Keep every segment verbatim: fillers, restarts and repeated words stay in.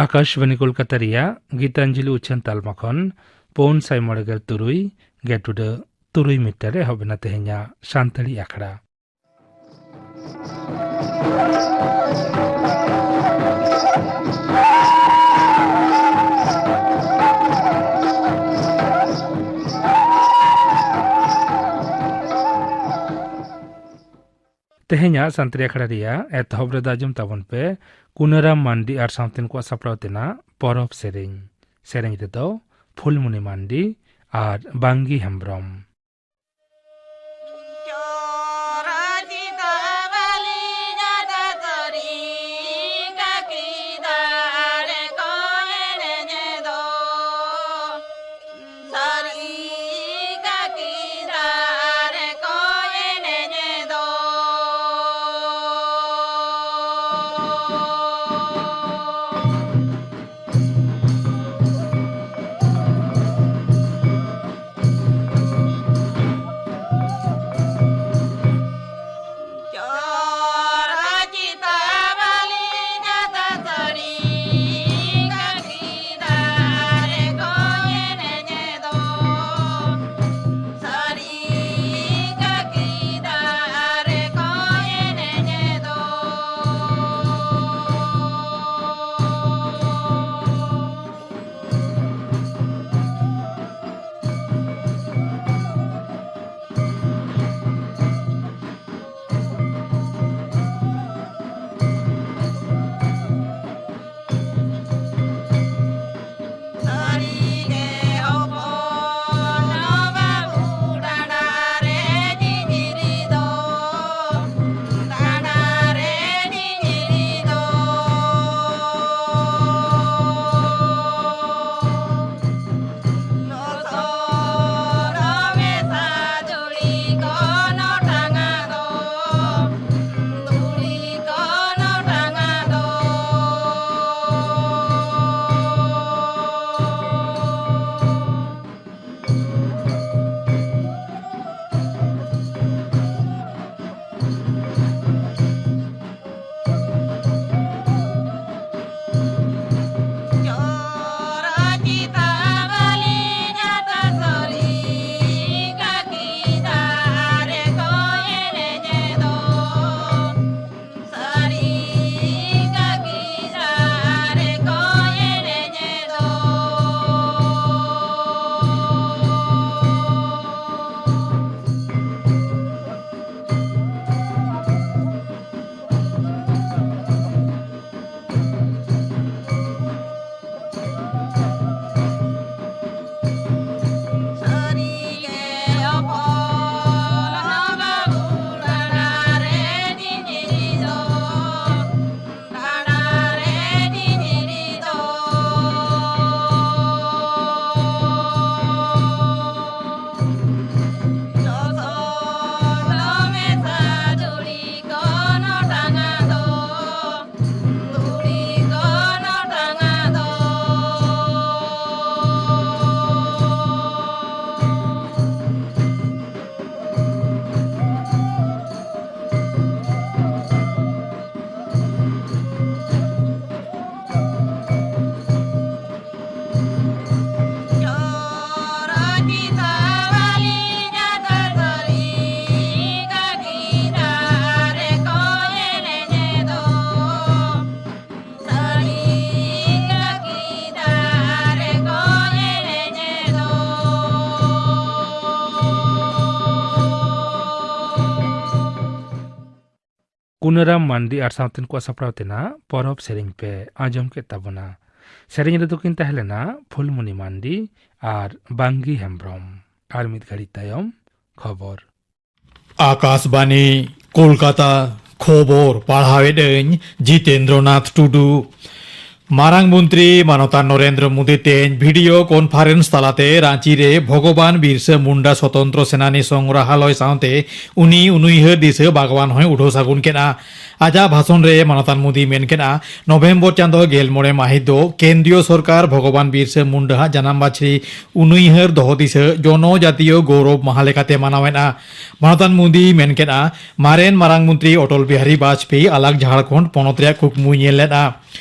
ᱟᱠᱟᱥᱵᱟᱱᱤ ᱠᱳᱞᱠᱟᱛᱟ ᱨᱮᱭᱟᱜ ᱜᱤᱛᱟᱧᱡᱚᱞᱤ ᱩᱪᱷᱟᱹᱱ ᱛᱟᱞᱢᱟ ᱠᱷᱚᱱ ᱯᱩᱱ ᱥᱟᱭ ᱢᱚᱬᱮ ᱜᱮᱞ ᱛᱩᱨᱩᱭ ᱜᱮᱴᱩᱰᱟᱹ ᱛᱩᱨᱩᱭ ᱢᱤᱴᱟᱨ ᱨᱮ ᱮᱦᱚᱵ ᱮᱱᱟ ᱛᱮᱦᱮᱧᱟᱜ ᱥᱟᱱᱛᱟᱲᱤ ᱟᱠᱷᱲᱟ᱾ ᱛᱮᱦᱮᱧᱟᱜ ᱥᱟᱱᱛᱟᱲᱤ ᱟᱠᱷᱲᱟ ᱨᱮᱭᱟᱜ ᱮᱛᱚᱦᱚᱵ ᱨᱮᱫᱚ ᱟᱸᱡᱚᱢ ᱛᱟᱵᱚᱱ ᱯᱮ ᱠᱩᱱᱟᱹᱨᱟᱢ ᱢᱟᱱᱰᱤ ᱟᱨ ᱥᱟᱶᱛᱮᱱ ᱠᱚᱣᱟᱜ ᱥᱟᱯᱲᱟᱣ ᱛᱮᱱᱟᱜ ᱯᱚᱨᱚᱵᱽ ᱥᱮᱨᱮᱧ᱾ ᱥᱮᱨᱮᱧ ᱨᱮᱫᱚ ᱯᱷᱩᱞᱢᱩᱱᱤ ᱢᱟᱱᱰᱤ ᱟᱨ ᱵᱟᱝᱜᱤ ᱦᱮᱢᱵᱽᱨᱚᱢ᱾ ᱠᱩᱱᱟᱨᱟᱢ ᱢᱟᱱᱰᱤ ᱟᱨ ᱥᱟᱶᱛᱮᱱ ᱠᱚᱣᱟᱜ ᱥᱟᱯᱲᱟᱣ ᱛᱮᱱᱟᱜ ᱯᱚᱨᱚᱵᱽ ᱥᱮᱨᱮᱧ ᱯᱮ ᱟᱸᱡᱚᱢ ᱠᱮᱫ ᱛᱟᱵᱚᱱᱟ᱾ ᱥᱮᱨᱮᱧ ᱨᱮᱫᱚ ᱠᱤᱱ ᱛᱟᱦᱮᱸ ᱞᱮᱱᱟ ᱯᱷᱩᱞᱢᱩᱱᱤ ᱢᱟᱱᱰᱤ ᱟᱨ ᱵᱟᱝᱜᱤ ᱦᱮᱢᱵᱽᱨᱚᱢ᱾ ᱟᱨ ᱢᱤᱫ ᱜᱷᱟᱹᱲᱤᱡ ᱛᱟᱭᱚᱢ ᱠᱷᱚᱵᱚᱨ᱾ ᱟᱠᱟᱥᱵᱟᱱᱤ, ᱠᱳᱞᱠᱟᱛᱟ᱾ ᱠᱷᱚᱵᱚᱨ ᱯᱟᱲᱦᱟᱣᱮᱫ ᱟᱹᱧ ᱡᱤᱛᱮᱱᱫᱨᱚᱱᱟᱛᱷ ᱴᱩᱰᱩ᱾ ᱢᱟᱨᱟᱝ ᱢᱚᱱᱛᱨᱤ ᱢᱟᱱᱚᱛᱟᱱ ᱱᱚᱨᱮᱱᱫᱨᱚ ᱢᱳᱫᱤ ᱛᱮᱦᱮᱧ ᱵᱷᱤᱰᱤᱭᱳ ᱠᱚᱱᱯᱷᱟᱨᱮᱱᱥ ᱛᱟᱞᱟᱛᱮ ᱨᱟᱸᱪᱤ ᱨᱮ ᱵᱷᱚᱜᱚᱵᱟᱱ ᱵᱤᱨᱥᱟᱹ ᱢᱩᱱᱰᱟ ᱥᱚᱛᱚᱱᱛᱨᱚ ᱥᱮᱱᱟᱱᱤ ᱥᱚᱝᱜᱨᱟᱦᱟᱞᱚᱭ ᱥᱟᱶᱛᱮ ᱩᱱᱤ ᱩᱱᱩᱭᱦᱟᱹᱨ ᱫᱤᱥᱟᱹ ᱵᱟᱜᱽᱣᱟᱱ ᱦᱚᱸᱭ ᱩᱰᱷᱟᱹᱣ ᱥᱟᱹᱜᱩᱱ ᱠᱮᱫᱼᱟ᱾ ᱟᱡᱟᱜ ᱵᱷᱟᱥᱚᱱ ᱨᱮ ᱢᱟᱱᱚᱛᱟᱱ ᱢᱳᱫᱤ ᱢᱮᱱ ᱠᱮᱫᱼᱟ, ᱱᱚᱵᱷᱮᱢᱵᱚᱨ ᱪᱟᱸᱫᱚ ᱜᱮᱞ ᱢᱚᱬᱮ ᱢᱟᱹᱦᱤᱛ ᱫᱚ ᱠᱮᱱᱫᱨᱤᱭᱚ ᱥᱚᱨᱠᱟᱨ ᱵᱷᱚᱜᱚᱵᱟᱱ ᱵᱤᱨᱥᱟᱹ ᱢᱩᱱᱰᱟ ᱦᱟᱜ ᱡᱟᱱᱟᱢ ᱵᱟᱪᱷᱨᱤ ᱩᱱᱩᱭᱦᱟᱹᱨ ᱫᱚᱦᱚ ᱫᱤᱥᱟᱹ ᱡᱚᱱᱚᱡᱟᱛᱤᱭᱚ ᱜᱚᱨᱚᱵᱽ ᱢᱟᱦᱟ ᱞᱮᱠᱟᱛᱮ ᱢᱟᱱᱟᱣᱮᱫᱼᱟ᱾ ᱢᱟᱱᱚᱛᱟᱱ ᱢᱳᱫᱤ ᱢᱮᱱ ᱠᱮᱫᱼᱟ, ᱢᱟᱨᱮᱱ ᱢᱟᱨᱟᱝ ᱢᱚᱱᱛᱨᱤ ᱚᱴᱚᱞ ᱵᱤᱦᱟᱨᱤ ᱵᱟᱡᱽᱯᱮᱭᱤ ᱟᱞᱟᱜᱽ ᱡᱷᱟᱲᱠᱷᱚᱸᱰ ᱯᱚᱱᱚᱛ ᱨᱮᱭᱟᱜ ᱠᱩᱠᱢᱩᱭ ᱧᱮᱞ ᱞᱮᱫᱼᱟ᱾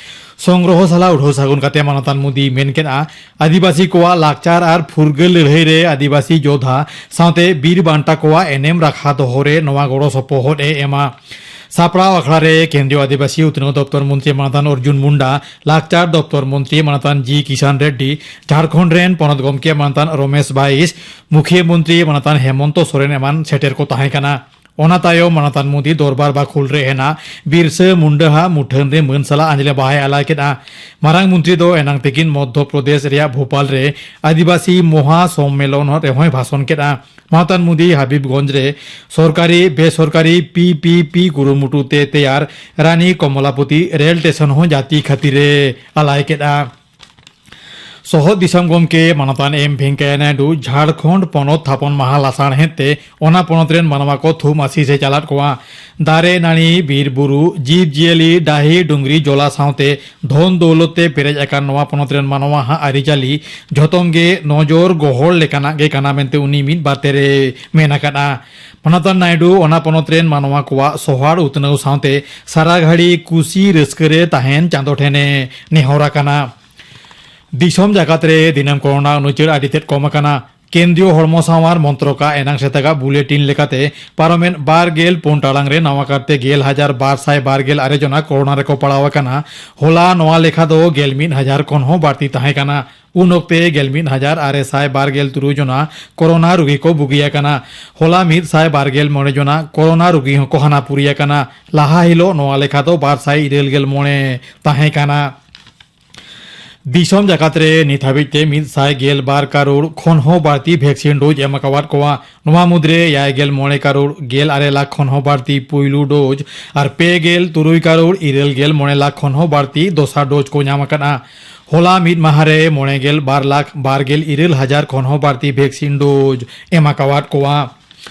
ᱥᱚᱝᱜᱨᱚᱦᱚ ᱥᱟᱞᱟ ᱩᱰᱷᱟᱹᱣ ᱥᱟᱹᱜᱩᱱ ᱠᱟᱛᱮ ᱢᱟᱱᱚᱛᱟᱱ ᱢᱳᱫᱤ ᱢᱮᱱ ᱠᱮᱫᱼᱟ, ᱟᱹᱫᱤᱵᱟᱹᱥᱤ ᱠᱚᱣᱟᱜ ᱞᱟᱠᱪᱟᱨ ᱟᱨ ᱯᱷᱩᱨᱜᱟᱹᱞ ᱞᱟᱹᱲᱦᱟᱹᱭ ᱨᱮ ᱟᱹᱫᱤᱵᱟᱹᱥᱤ ᱡᱳᱫᱷᱟ ᱥᱟᱶᱛᱮ ᱵᱤᱨ ᱵᱟᱱᱴᱟ ᱠᱚᱣᱟᱜ ᱮᱱᱮᱢ ᱨᱟᱠᱷᱟ ᱫᱚᱦᱚ ᱨᱮ ᱱᱚᱣᱟ ᱜᱚᱲᱚ ᱥᱚᱯᱚᱦᱚᱫ ᱮ ᱮᱢᱟ᱾ ᱥᱟᱯᱲᱟᱣ ᱟᱠᱷᱲᱟ ᱨᱮ ᱠᱮᱱᱫᱨᱤᱭᱚ ᱟᱹᱫᱤᱵᱟᱹᱥᱤ ᱩᱛᱱᱟᱹᱣ ᱫᱚᱯᱛᱚᱨ ᱢᱚᱱᱛᱨᱤ ᱢᱟᱱᱚᱛᱟᱱ ᱚᱨᱡᱩᱱ ᱢᱩᱱᱰᱟ, ᱞᱟᱠᱪᱟᱨ ᱫᱚᱯᱛᱚᱨ ᱢᱚᱱᱛᱨᱤ ᱢᱟᱱᱚᱛᱟᱱ ᱡᱤ ᱠᱤᱥᱟᱱ ᱨᱮᱰᱰᱤ, ᱡᱷᱟᱲᱠᱷᱚᱸᱰ ᱨᱮᱱ ᱯᱚᱱᱚᱛ ᱜᱚᱢᱠᱮ ᱢᱟᱱᱚᱛᱟᱱ ᱨᱚᱢᱮᱥ ᱵᱟᱭᱤᱥ, ᱢᱩᱠᱷᱤᱭᱟᱹ ᱢᱚᱱᱛᱨᱤ ᱢᱟᱱᱚᱛᱟᱱ ᱦᱮᱢᱚᱱᱛᱚ ᱥᱚᱨᱮᱱ ᱮᱢᱟᱱ ᱥᱮᱴᱮᱨ ᱠᱚ ᱛᱟᱦᱮᱸ ᱠᱟᱱᱟ᱾ ᱚᱱᱟ ᱛᱟᱭᱚᱢ ᱢᱟᱱᱚᱛᱟᱱ ᱢᱳᱫᱤ ᱫᱚᱨᱵᱟᱨ ᱵᱟᱠᱷᱳᱞ ᱨᱮ ᱦᱮᱱᱟᱜ ᱵᱤᱨᱥᱟᱹ ᱢᱩᱱᱰᱟᱹ ᱦᱟᱜ ᱢᱩᱴᱷᱟᱹᱱ ᱨᱮ ᱢᱟᱹᱱ ᱥᱟᱞᱟᱜ ᱟᱸᱡᱽᱞᱮ ᱵᱟᱦᱟᱭ ᱟᱞᱟᱭ ᱠᱮᱫᱼᱟ᱾ ᱢᱟᱨᱟᱝ ᱢᱚᱱᱛᱨᱤ ᱫᱚ ᱮᱱᱟᱝ ᱛᱤᱠᱤᱱ ᱢᱚᱫᱽᱫᱷᱚ ᱯᱨᱚᱫᱮᱥ ᱨᱮᱭᱟᱜ ᱵᱷᱳᱯᱟᱞ ᱨᱮ ᱟᱹᱫᱤᱵᱟᱹᱥᱤ ᱢᱚᱦᱟ ᱥᱚᱢᱢᱮᱞᱚᱱ ᱨᱮᱦᱚᱸᱭ ᱵᱷᱟᱥᱚᱱ ᱠᱮᱫᱼᱟ᱾ ᱢᱟᱱᱚᱛᱟᱱ ᱢᱳᱫᱤ ᱦᱟᱵᱤᱵᱽᱜᱚᱸᱡᱽ ᱨᱮ ᱥᱚᱨᱠᱟᱨᱤ ᱵᱮᱥᱚᱨᱠᱟᱨᱤ ᱯᱤ ᱯᱤ ᱯᱤ ᱠᱩᱨᱩᱢᱩᱴᱩ ᱛᱮ ᱛᱮᱭᱟᱨ ᱨᱟᱱᱤ ᱠᱚᱢᱚᱞᱟᱯᱚᱛᱤ ᱨᱮᱞ ᱥᱴᱮᱥᱚᱱ ᱦᱚᱸ ᱡᱟᱹᱛᱤ ᱠᱷᱟᱹᱛᱤᱨ ᱮ ᱟᱞᱟᱭ ᱠᱮᱫᱼᱟ᱾ ᱥᱚᱦᱚᱫ ᱫᱤᱥᱚᱢ ᱜᱚᱢᱠᱮ ᱢᱟᱱᱚᱛᱟᱱ ᱮᱢ ᱵᱷᱮᱝᱠᱟᱭᱟ ᱱᱟᱭᱰᱩ ᱡᱷᱟᱲᱠᱷᱚᱸᱰ ᱯᱚᱱᱚᱛ ᱛᱷᱟᱯᱚᱱ ᱢᱟᱦᱟ ᱞᱟᱥᱟᱲᱦᱮᱫ ᱛᱮ ᱚᱱᱟ ᱯᱚᱱᱚᱛ ᱨᱮᱱ ᱢᱟᱱᱣᱟ ᱠᱚ ᱛᱷᱩᱢ ᱟᱥᱤᱥ ᱮ ᱪᱟᱞᱟᱫ ᱠᱚᱣᱟ᱾ ᱫᱟᱨᱮ ᱱᱟᱹᱲᱤ, ᱵᱤᱨ ᱵᱩᱨᱩ, ᱡᱤᱵᱽ ᱡᱤᱭᱟᱹᱞᱤ, ᱰᱟᱹᱦᱤ ᱰᱩᱝᱨᱤ, ᱡᱚᱞᱟ ᱥᱟᱶᱛᱮ ᱫᱷᱚᱱ ᱫᱚᱣᱞᱚᱛ ᱛᱮ ᱯᱮᱨᱮᱡ ᱟᱠᱟᱱ ᱱᱚᱣᱟ ᱯᱚᱱᱚᱛ ᱨᱮᱱ ᱢᱟᱱᱣᱟ ᱦᱟᱜ ᱟᱹᱨᱤᱪᱟᱹᱞᱤ ᱡᱷᱚᱛᱚᱢ ᱜᱮ ᱱᱚᱡᱚᱨ ᱜᱚᱦᱚᱲ ᱞᱮᱠᱟᱱᱟᱜ ᱜᱮ ᱠᱟᱱᱟ ᱢᱮᱱᱛᱮ ᱩᱱᱤ ᱢᱤᱫ ᱵᱟᱨ ᱛᱮᱨᱮ ᱢᱮᱱ ᱟᱠᱟᱫᱼᱟ᱾ ᱢᱟᱱᱚᱛᱟᱱ ᱱᱟᱭᱰᱩ ᱚᱱᱟ ᱯᱚᱱᱚᱛ ᱨᱮᱱ ᱢᱟᱱᱣᱟ ᱠᱚᱣᱟᱜ ᱥᱚᱦᱟᱲ ᱩᱛᱱᱟᱹᱣ ᱥᱟᱶᱛᱮ ᱥᱟᱨᱟ ᱜᱷᱟᱹᱲᱤ ᱠᱩᱥᱤ ᱨᱟᱹᱥᱠᱟᱹ ᱨᱮ ᱛᱟᱦᱮᱱ ᱪᱟᱸᱫᱚ ᱴᱷᱮᱱᱮ ᱱᱮᱦᱚᱨ ᱟᱠᱟᱱᱟ᱾ ᱫᱤᱥᱚᱢ ᱡᱟᱠᱟᱛ ᱨᱮ ᱫᱤᱱᱟᱹᱢ ᱠᱚᱨᱳᱱᱟ ᱩᱱᱩᱪᱟᱹᱲ ᱟᱹᱰᱤ ᱛᱮᱫ ᱠᱚᱢ ᱟᱠᱟᱱᱟ᱾ ᱠᱮᱱᱫᱨᱤᱭᱚ ᱦᱚᱲᱢᱚ ᱥᱟᱶᱟᱨ ᱢᱚᱱᱛᱨᱚᱠᱟᱜ ᱮᱱᱟᱝ ᱥᱮᱛᱟᱜᱟᱜ ᱵᱩᱞᱮᱴᱤᱱ ᱞᱮᱠᱟᱛᱮ, ᱯᱟᱨᱚᱢᱮᱱ ᱵᱟᱨ ᱜᱮᱞ ᱯᱩᱱ ᱴᱟᱲᱟᱝ ᱨᱮ ᱱᱟᱣᱟ ᱠᱟᱨᱛᱮ ᱜᱮᱞ ᱦᱟᱡᱟᱨ ᱵᱟᱨ ᱥᱟᱭ ᱵᱟᱨ ᱜᱮᱞ ᱟᱨᱮ ᱡᱚᱱᱟ ᱠᱳᱨᱳᱱᱟ ᱨᱮᱠᱚ ᱯᱟᱲᱟᱣ ᱟᱠᱟᱱᱟ᱾ ᱦᱚᱞᱟ ᱱᱚᱣᱟ ᱞᱮᱠᱷᱟ ᱫᱚ ᱜᱮᱞ ᱢᱤᱫ ᱦᱟᱡᱟᱨ ᱠᱷᱚᱱ ᱦᱚᱸ ᱵᱟᱹᱲᱛᱤ ᱛᱟᱦᱮᱸ ᱠᱟᱱᱟ᱾ ᱩᱱ ᱚᱠᱛᱮ ᱜᱮᱞ ᱢᱤᱫ ᱦᱟᱡᱟᱨ ᱟᱨᱮ ᱥᱟᱭ ᱵᱟᱨ ᱜᱮᱞ ᱛᱩᱨᱩᱭ ᱡᱚᱱᱟ ᱠᱳᱨᱳᱱᱟ ᱨᱩᱜᱤ ᱠᱚ ᱵᱩᱜᱤ ᱟᱠᱟᱱᱟ᱾ ᱦᱚᱞᱟ ᱢᱤᱫ ᱥᱟᱭ ᱵᱟᱨ ᱜᱮᱞ ᱢᱚᱬᱮ ᱡᱚᱱᱟ ᱠᱳᱨᱳᱱᱟ ᱨᱩᱜᱤ ᱦᱚᱸᱠᱚ ᱦᱟᱱᱟᱯᱩᱨᱤ ᱟᱠᱟᱱᱟ᱾ ᱞᱟᱦᱟ ᱦᱤᱞᱳᱜ ᱱᱚᱣᱟ ᱞᱮᱠᱷᱟ ᱫᱚ ᱵᱟᱨ ᱥᱟᱭ ᱤᱨᱟᱹᱞ ᱜᱮᱞ ᱢᱚᱬᱮ ᱛᱟᱦᱮᱸ ᱠᱟᱱᱟ᱾ ᱫᱤᱥᱚᱢ ᱡᱟᱠᱟᱛ ᱨᱮ ᱱᱤᱛ ᱦᱟᱹᱵᱤᱡ ᱛᱮ ᱢᱤᱫ ᱥᱟᱭ ᱜᱮᱞ ᱵᱟᱨ ᱠᱟᱨᱳᱲ ᱠᱷᱚᱱ ᱦᱚᱸ ᱵᱟᱹᱲᱛᱤ ᱵᱷᱮᱠᱥᱤᱱ ᱰᱳᱡᱽ ᱮᱢ ᱟᱠᱟᱣᱟᱫ ᱠᱚᱣᱟ᱾ ᱱᱚᱣᱟ ᱢᱩᱫᱽᱨᱮ ᱮᱭᱟᱭ ᱜᱮᱞ ᱢᱚᱬᱮ ᱠᱟᱨᱳᱲ ᱜᱮᱞ ᱟᱨᱮ ᱞᱟᱠᱷ ᱠᱷᱚᱱ ᱦᱚᱸ ᱵᱟᱹᱲᱛᱤ ᱯᱩᱭᱞᱩ ᱰᱳᱡᱽ ᱟᱨ ᱯᱮ ᱜᱮᱞ ᱛᱩᱨᱩᱭ ᱠᱟᱨᱳᱲ ᱤᱨᱟᱹᱞ ᱜᱮᱞ ᱢᱚᱬᱮ ᱞᱟᱠᱷ ᱠᱷᱚᱱ ᱦᱚᱸ ᱵᱟᱹᱲᱛᱤ ᱫᱚᱥᱟᱨ ᱰᱳᱡᱽ ᱠᱚ ᱧᱟᱢ ᱟᱠᱟᱫᱼᱟ᱾ ᱦᱚᱞᱟ ᱢᱤᱫ ᱢᱟᱦᱟ ᱨᱮ ᱢᱚᱬᱮ ᱜᱮᱞ ᱵᱟᱨ ᱞᱟᱠᱷ ᱵᱟᱨ ᱜᱮᱞ ᱤᱨᱟᱹᱞ ᱦᱟᱡᱟᱨ ᱠᱷᱚᱱ ᱦᱚᱸ ᱵᱟᱹᱲᱛᱤ ᱵᱷᱮᱠᱥᱤᱱ ᱰᱳᱡᱽ ᱮᱢ ᱟᱠᱟᱣᱟᱫ ᱠᱚᱣᱟ᱾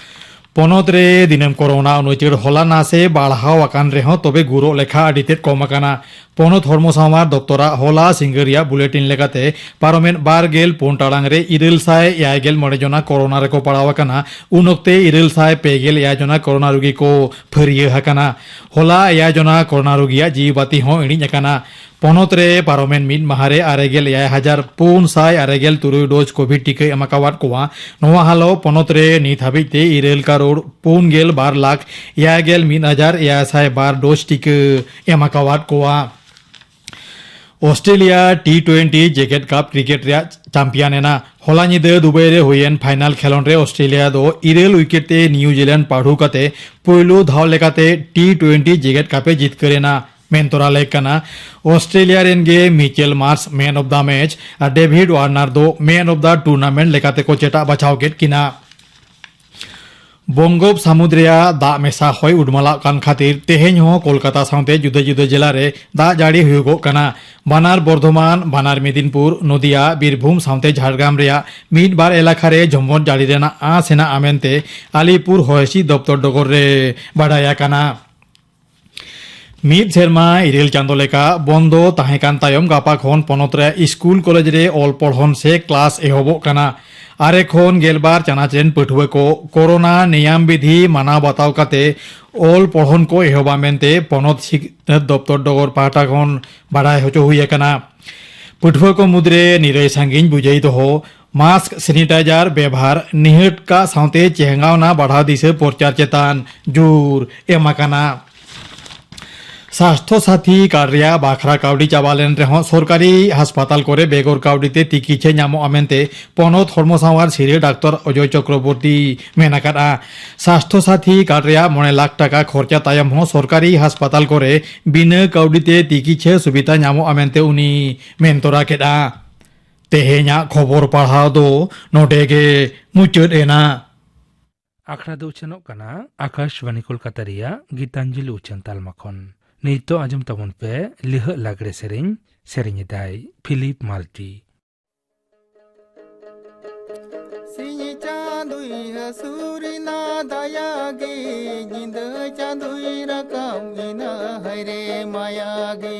ᱯᱚᱱᱚᱛ ᱨᱮ ᱫᱤᱱᱟᱹᱢ ᱠᱳᱨᱳᱱᱟ ᱩᱱᱩᱪᱟᱹᱲ ᱦᱚᱞᱟ ᱱᱟᱥᱮ ᱵᱟᱲᱦᱟᱣ ᱟᱠᱟᱱ ᱨᱮᱦᱚᱸ, ᱛᱚᱵᱮ ᱜᱩᱨᱚᱜ ᱞᱮᱠᱷᱟ ᱟᱹᱰᱤ ᱛᱮᱫ ᱠᱚᱢ ᱟᱠᱟᱱᱟ᱾ ᱯᱚᱱᱚᱛ ᱦᱚᱲᱢᱚ ᱥᱟᱶᱟᱨ ᱫᱚᱯᱛᱚᱨᱟᱜ ᱦᱚᱞᱟ ᱥᱤᱸᱜᱟᱹ ᱨᱮᱭᱟᱜ ᱵᱩᱞᱮᱴᱤᱱ ᱞᱮᱠᱟᱛᱮ, ᱯᱟᱨᱚᱢᱮᱱ ᱵᱟᱨ ᱜᱮᱞ ᱯᱩᱱ ᱴᱟᱲᱟᱝ ᱨᱮ ᱤᱨᱟᱹᱞ ᱥᱟᱭ ᱮᱭᱟᱭ ᱜᱮᱞ ᱢᱚᱬᱮ ᱡᱚᱱᱟ ᱠᱳᱨᱳᱱᱟ ᱨᱮᱠᱚ ᱯᱟᱲᱟᱣ ᱟᱠᱟᱱᱟ᱾ ᱩᱱ ᱚᱠᱛᱮ ᱤᱨᱟᱹᱞ ᱥᱟᱭ ᱯᱮ ᱜᱮᱞ ᱮᱭᱟᱭ ᱡᱚᱱᱟ ᱠᱳᱨᱳᱱᱟ ᱨᱩᱜᱤ ᱠᱚ ᱯᱷᱟᱹᱨᱭᱟᱹ ᱟᱠᱟᱱᱟ᱾ ᱦᱚᱞᱟ ᱮᱭᱟᱭ ᱡᱚᱱᱟ ᱠᱳᱨᱳᱱᱟ ᱨᱩᱜᱤᱭᱟᱜ ᱡᱤᱣᱤ ᱵᱟᱹᱛᱤ ᱦᱚᱸ ᱤᱬᱤᱡ ᱟᱠᱟᱱᱟ᱾ ᱯᱚᱱᱚᱛ ᱨᱮ ᱯᱟᱨᱚᱢᱮᱱ ᱢᱤᱫ ᱢᱟᱦᱟ ᱨᱮ ᱟᱨᱮ ᱜᱮᱞ ᱮᱭᱟᱭ ᱦᱟᱡᱟᱨ ᱯᱩᱱ ᱥᱟᱭ ᱟᱨᱮ ᱜᱮᱞ ᱛᱩᱨᱩᱭ ᱰᱳᱡᱽ ᱠᱳᱵᱷᱤᱰ ᱴᱤᱠᱟᱹ ᱮᱢ ᱟᱠᱟᱣᱟᱫ ᱠᱚᱣᱟ᱾ ᱱᱚᱣᱟ ᱦᱟᱞᱚ ᱯᱚᱱᱚᱛ ᱨᱮ ᱱᱤᱛ ᱦᱟᱹᱵᱤᱡ ᱛᱮ ᱤᱨᱟᱹᱞ ᱠᱟᱨᱳᱲ ᱯᱩᱱ ᱜᱮᱞ ᱵᱟᱨ ᱞᱟᱠᱷ ᱮᱭᱟᱭ ᱜᱮᱞ ᱢᱤᱫ ᱦᱟᱡᱟᱨ ᱮᱭᱟᱭ ᱥᱟᱭ ᱵᱟᱨ ᱰᱳᱡᱽ ᱴᱤᱠᱟᱹ ᱮᱢ ᱟᱠᱟᱣᱟᱫ ᱠᱚᱣᱟ᱾ ᱚᱥᱴᱨᱮᱞᱤᱭᱟ ᱴᱤ ᱴᱩᱭᱮᱱᱴᱤ ᱡᱮᱜᱮᱛ ᱠᱟᱯ ᱠᱨᱤᱠᱮᱴ ᱨᱮᱭᱟᱜ ᱪᱟᱢᱯᱤᱭᱟᱱ ᱮᱱᱟ᱾ ᱦᱚᱞᱟ ᱧᱤᱫᱟᱹ ᱫᱩᱵᱟᱭ ᱨᱮ ᱦᱩᱭᱮᱱ ᱯᱷᱟᱭᱱᱟᱞ ᱠᱷᱮᱞᱚᱸᱰ ᱨᱮ ᱚᱥᱴᱨᱮᱞᱤᱭᱟ ᱫᱚ ᱤᱨᱟᱹᱞ ᱣᱤᱠᱮᱴ ᱛᱮ ᱱᱤᱭᱩᱡᱤᱞᱮᱱᱰ ᱯᱟᱹᱰᱩ ᱠᱟᱛᱮ ᱯᱩᱭᱞᱩ ᱫᱷᱟᱣ ᱞᱮᱠᱟᱛᱮ ᱴᱤ ᱴᱩᱭᱮᱱᱴᱤ ᱡᱮᱜᱮᱛ ᱠᱟᱯ ᱮ ᱡᱤᱛᱠᱟᱹᱨ ᱮᱱᱟ᱾ ᱢᱮᱱ ᱛᱚᱨᱟ ᱞᱮᱠ ᱠᱟᱱᱟ, ᱚᱥᱴᱨᱮᱞᱤᱭᱟ ᱨᱮᱱ ᱜᱮ Mitchell Marsh Man of the Match ᱟᱨ ᱰᱮᱵᱷᱤᱰ ᱣᱟᱨᱱᱟᱨ ᱫᱚ Man of the Tournament ᱞᱮᱠᱟᱛᱮ ᱠᱚ ᱪᱮᱴᱟᱜ ᱵᱟᱪᱷᱟᱣ ᱠᱮᱫ ᱠᱤᱱᱟ᱾ ᱵᱚᱝᱜᱳᱯ ᱥᱟᱹᱢᱩᱫ ᱨᱮᱭᱟᱜ ᱫᱟᱜ ᱢᱮᱥᱟ ᱦᱚᱭ ᱩᱰᱢᱟᱞᱟᱜ ᱠᱟᱱ ᱠᱷᱟᱹᱛᱤᱨ ᱛᱮᱦᱮᱧ ᱦᱚᱸ ᱠᱳᱞᱠᱟᱛᱟ ᱥᱟᱶᱛᱮ ᱡᱩᱫᱟᱹ ᱡᱩᱫᱟᱹ ᱡᱮᱞᱟ ᱨᱮ ᱫᱟᱜ ᱡᱟᱹᱲᱤ ᱦᱩᱭᱩᱜᱚᱜ ᱠᱟᱱᱟ᱾ ᱵᱟᱱᱟᱨ ᱵᱚᱨᱫᱷᱚᱢᱟᱱ, ᱵᱟᱱᱟᱨ ᱢᱮᱫᱤᱱᱯᱩᱨ, ᱱᱚᱫᱤᱭᱟ, ᱵᱤᱨᱵᱷᱩᱢ ᱥᱟᱶᱛᱮ ᱡᱷᱟᱲᱜᱨᱟᱢ ᱨᱮᱭᱟᱜ ᱢᱤᱫ ᱵᱟᱨ ᱮᱞᱟᱠᱟ ᱨᱮ ᱡᱷᱚᱢᱚᱨ ᱡᱟᱹᱲᱤ ᱨᱮᱱᱟᱜ ᱟᱸᱥ ᱦᱮᱱᱟᱜᱼᱟ ᱢᱮᱱᱛᱮ ᱟᱞᱤᱯᱩᱨ ᱦᱚᱭ ᱦᱤᱸᱥᱤᱫ ᱫᱚᱯᱛᱚᱨ ᱰᱚᱜᱚᱨ ᱨᱮ ᱵᱟᱰᱟᱭ ᱟᱠᱟᱱᱟ᱾ ᱢᱤᱫ ᱥᱮᱨᱢᱟ ᱤᱨᱟᱹᱞ ᱪᱟᱸᱫᱚ ᱞᱮᱠᱟ ᱵᱚᱱᱫᱚ ᱛᱟᱦᱮᱸ ᱠᱟᱱ ᱛᱟᱭᱚᱢ, ᱜᱟᱯᱟ ᱠᱷᱚᱱ ᱯᱚᱱᱚᱛ ᱨᱮ ᱥᱠᱩᱞ ᱠᱚᱞᱮᱡᱽ ᱨᱮ ᱚᱞ ᱯᱚᱲᱦᱚᱱ ᱥᱮ ᱠᱞᱟᱥ ᱮᱦᱚᱵᱚᱜ ᱠᱟᱱᱟ᱾ ᱟᱨᱮ ᱠᱷᱚᱱ ᱜᱮᱞᱵᱟᱨ ᱪᱟᱱᱟᱪ ᱨᱮᱱ ᱯᱟᱹᱴᱷᱩᱣᱟᱹ ᱠᱚ ᱠᱳᱨᱳᱱᱟ ᱱᱮᱭᱟᱢ ᱵᱤᱫᱷᱤ ᱢᱟᱱᱟᱣ ᱵᱟᱛᱟᱣ ᱠᱟᱛᱮ ᱚᱞ ᱯᱚᱲᱦᱚᱱ ᱠᱚ ᱮᱦᱚᱵᱟ ᱢᱮᱱᱛᱮ ᱯᱚᱱᱚᱛ ᱥᱤᱠᱷᱱᱟᱹᱛ ᱫᱚᱯᱛᱚᱨ ᱰᱚᱜᱚᱨ ᱯᱟᱦᱴᱟ ᱠᱷᱚᱱ ᱵᱟᱰᱟᱭ ᱦᱚᱪᱚ ᱦᱩᱭ ᱟᱠᱟᱱᱟ᱾ ᱯᱟᱹᱴᱷᱩᱣᱟᱹ ᱠᱚ ᱢᱩᱫᱽᱨᱮ ᱱᱤᱨᱟᱹᱭ ᱥᱟᱺᱜᱤᱧ ᱵᱩᱡᱟᱹᱭ ᱫᱚᱦᱚ, ᱢᱟᱥᱠ ᱥᱮᱱᱤᱴᱟᱭᱡᱟᱨ ᱵᱮᱵᱷᱟᱨ ᱱᱤᱦᱟᱹᱴ ᱠᱟᱜ ᱥᱟᱶᱛᱮ ᱪᱮᱦᱟᱣᱱᱟ ᱵᱟᱲᱦᱟᱣ ᱫᱤᱥᱟᱹ ᱯᱨᱚᱪᱟᱨ ᱪᱮᱛᱟᱱ ᱡᱳᱨ ᱮᱢ ᱟᱠᱟᱱᱟ᱾ ᱥᱟᱥᱛᱷᱚ ᱥᱟᱛᱷᱤ ᱠᱟᱨᱰ ᱨᱮᱭᱟᱜ ᱵᱟᱠᱷᱨᱟ ᱠᱟᱹᱣᱰᱤ ᱪᱟᱵᱟ ᱞᱮᱱ ᱨᱮᱦᱚᱸ ᱥᱚᱨᱠᱟᱨᱤ ᱦᱟᱥᱯᱟᱛᱟᱞ ᱠᱚᱨᱮ ᱵᱮᱜᱚᱨ ᱠᱟᱹᱣᱰᱤ ᱛᱮ ᱛᱤᱠᱤᱪᱷᱟ ᱧᱟᱢᱚᱜᱼᱟ ᱢᱮᱱᱛᱮ ᱯᱚᱱᱚᱛ ᱦᱚᱲᱢᱚ ᱥᱟᱶᱟᱨ ᱥᱤᱨᱟᱹ ᱰᱟᱠᱛᱚᱨ ᱚᱡᱚᱭ ᱪᱚᱠᱨᱚᱵᱚᱨᱛᱤ ᱢᱮᱱ ᱟᱠᱟᱫᱼᱟ᱾ ᱥᱟᱥᱛᱷᱚ ᱥᱟᱛᱷᱤ ᱠᱟᱨᱰ ᱨᱮᱭᱟᱜ ᱢᱚᱬᱮ ᱞᱟᱠᱷ ᱴᱟᱠᱟ ᱠᱷᱚᱨᱪᱟ ᱛᱟᱭᱚᱢ ᱦᱚᱸ ᱥᱚᱨᱠᱟᱨᱤ ᱦᱟᱥᱯᱟᱛᱟᱞ ᱠᱚᱨᱮ ᱵᱤᱱᱟᱹ ᱠᱟᱹᱣᱰᱤ ᱛᱮ ᱛᱤᱠᱤᱪᱷᱟ ᱥᱩᱵᱤᱫᱷᱟ ᱧᱟᱢᱚᱜᱼᱟ ᱢᱮᱱᱛᱮ ᱩᱱᱤ ᱢᱮᱱ ᱛᱚᱨᱟ ᱠᱮᱫᱼᱟ᱾ ᱛᱮᱦᱮᱧᱟᱜ ᱠᱷᱚᱵᱚᱨ ᱯᱟᱲᱦᱟᱣ ᱫᱚ ᱱᱚᱰᱮ ᱜᱮ ᱢᱩᱪᱟᱹᱫ ᱮᱱᱟ᱾ ᱟᱠᱷᱲᱟ ᱫᱚ ᱩᱪᱷᱟᱹᱱᱚᱜ ᱠᱟᱱᱟ ᱟᱠᱟᱥᱵᱟᱱᱤ ᱠᱳᱞᱠᱟᱛᱟ ᱨᱮᱭᱟᱜ ᱜᱤᱛᱟᱧᱡᱚᱞᱤ ᱩᱪᱷᱟᱹᱱ ᱛᱟᱞᱢᱟ ᱠᱷᱚᱱ᱾ ᱱᱤᱛᱚᱜ ᱟᱸᱡᱚᱢ ᱛᱟᱵᱚᱱ ᱯᱮ ᱞᱤᱦᱟᱹᱜ ᱞᱟᱜᱽᱲᱮ ᱥᱮᱨᱮᱧ᱾ ᱥᱮᱨᱮᱧ ᱮᱫᱟᱭ ᱯᱷᱤᱞᱤᱯ ᱢᱟᱞᱴᱤ᱾ ᱥᱤᱧ ᱪᱟᱸᱫᱚᱭ ᱦᱟᱹᱥᱩᱨᱮᱱᱟ ᱫᱟᱭᱟ ᱜᱮ, ᱧᱤᱫᱟᱹ ᱪᱟᱸᱫᱚᱭ ᱨᱟᱠᱟᱵ ᱮᱱᱟ ᱦᱟᱭᱨᱮ ᱢᱟᱭᱟ ᱜᱮ᱾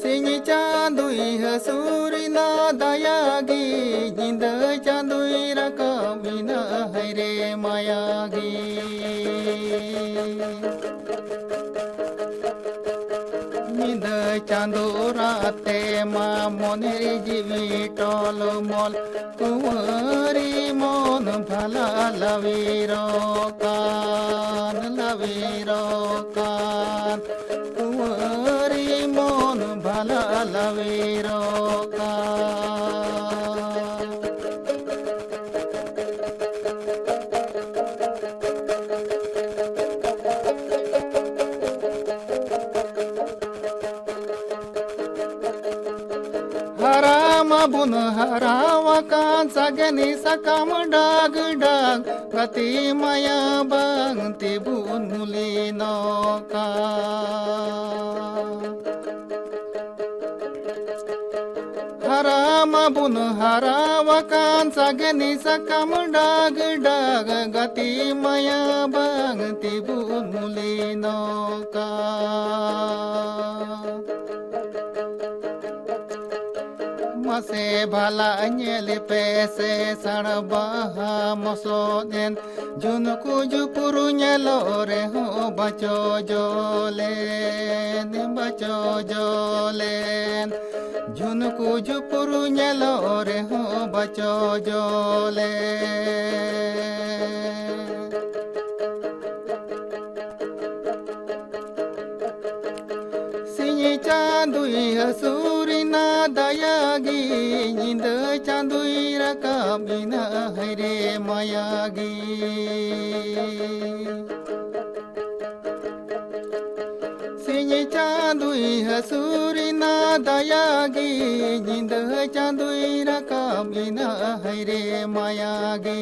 ᱥᱤᱧ ᱪᱟᱸᱫᱚᱭ ᱦᱟᱹᱥᱩᱨᱮᱱᱟ ᱫᱟᱭᱟ ᱜᱮ, ᱧᱤᱫᱟᱹ ᱪᱟᱸᱫᱚᱭ ᱨᱟᱠᱟᱵ ᱮᱱᱟ ᱦᱟᱭᱨᱮ ᱢᱟᱭᱟ ᱜᱮ᱾ ᱧᱤᱫᱟᱹ ᱪᱟᱸᱫᱚ ᱨᱟᱜ ᱛᱮ ᱢᱟ ᱢᱚᱱᱮ ᱨᱮ ᱡᱤᱣᱤ ᱴᱚᱞᱢᱚᱞ, ᱠᱩᱸᱣᱟᱹᱨᱤ ᱢᱚᱱ ᱵᱷᱟᱞᱟ ᱞᱟᱣᱤᱨᱚᱜ ᱠᱟᱱ, ᱞᱟᱣᱤᱨᱚᱜ ᱠᱟᱱ, ᱠᱩᱸᱣᱟᱹᱨᱤ ᱢᱚᱱ ᱵᱷᱟᱞᱟ ᱞᱟᱣᱤᱨᱚᱜ ᱠᱟᱱ᱾ ᱦᱟᱨᱟ ᱢᱟᱵᱚᱱ ᱦᱟᱨᱟᱣᱟᱠᱟᱱ, ᱥᱟᱜᱮᱱᱤ ᱥᱟᱠᱟᱢ ᱰᱟᱜᱽ ᱰᱟᱜᱽ, ᱜᱟᱛᱮ ᱢᱟᱭᱟ ᱵᱟᱝ ᱛᱮᱵᱚᱱ ᱢᱩᱞᱤ ᱱᱚᱝᱠᱟ᱾ ᱦᱟᱨᱟ ᱢᱟᱵᱚᱱ ᱦᱟᱨᱟᱣᱟᱠᱟᱱ, ᱥᱟᱜᱮᱱᱤ ᱥᱟᱠᱟᱢ ᱰᱟᱜᱽ ᱰᱟᱜᱽ, ᱜᱟᱛᱮ ᱢᱟᱭᱟ ᱵᱟᱝ ᱛᱮᱵᱚᱱ ᱢᱩᱞᱤ ᱱᱚᱝᱠᱟ᱾ ᱢᱟᱥᱮ ᱵᱷᱟᱞᱟ ᱧᱮᱞ ᱯᱮ ᱥᱮ ᱥᱟᱲ ᱵᱟᱦᱟ ᱢᱚᱥᱚᱫ ᱮᱱ, ᱡᱩᱱᱠᱩ ᱡᱩᱯᱩᱨ ᱧᱮᱞᱚᱜ ᱨᱮᱦᱚᱸ ᱵᱟᱪᱚ ᱡᱚᱞᱮᱱ, ᱵᱟᱪᱚ ᱡᱚᱞᱮᱱ᱾ ᱡᱷᱩᱱᱠᱩ ᱡᱷᱩᱯᱩᱨ ᱧᱮᱞᱚᱜ ᱨᱮᱦᱚᱸ ᱵᱟᱪᱚ ᱡᱚᱞᱮ᱾ ᱥᱤᱧ ᱪᱟᱸᱫᱚᱭ ᱦᱟᱹᱥᱩᱨ ᱮᱱᱟ ᱫᱟᱭᱟ ᱜᱮ, ᱧᱤᱫᱟᱹ ᱪᱟᱸᱫᱚᱭ ᱨᱟᱠᱟᱵ ᱮᱱᱟ ᱦᱟᱭᱨᱮ ᱢᱟᱭᱟ ᱜᱮ᱾ ᱥᱤᱧ ᱪᱟᱸᱫᱚᱭ ᱦᱟᱹᱥᱩᱨ ᱮᱱᱟ ᱫᱟᱭᱟ ᱜᱮ, ᱧᱤᱫᱟᱹ ᱪᱟᱸᱫᱚᱭ ᱨᱟᱠᱟᱵ ᱮᱱᱟ ᱦᱟᱭᱨᱮ ᱢᱟᱭᱟ ᱜᱮ᱾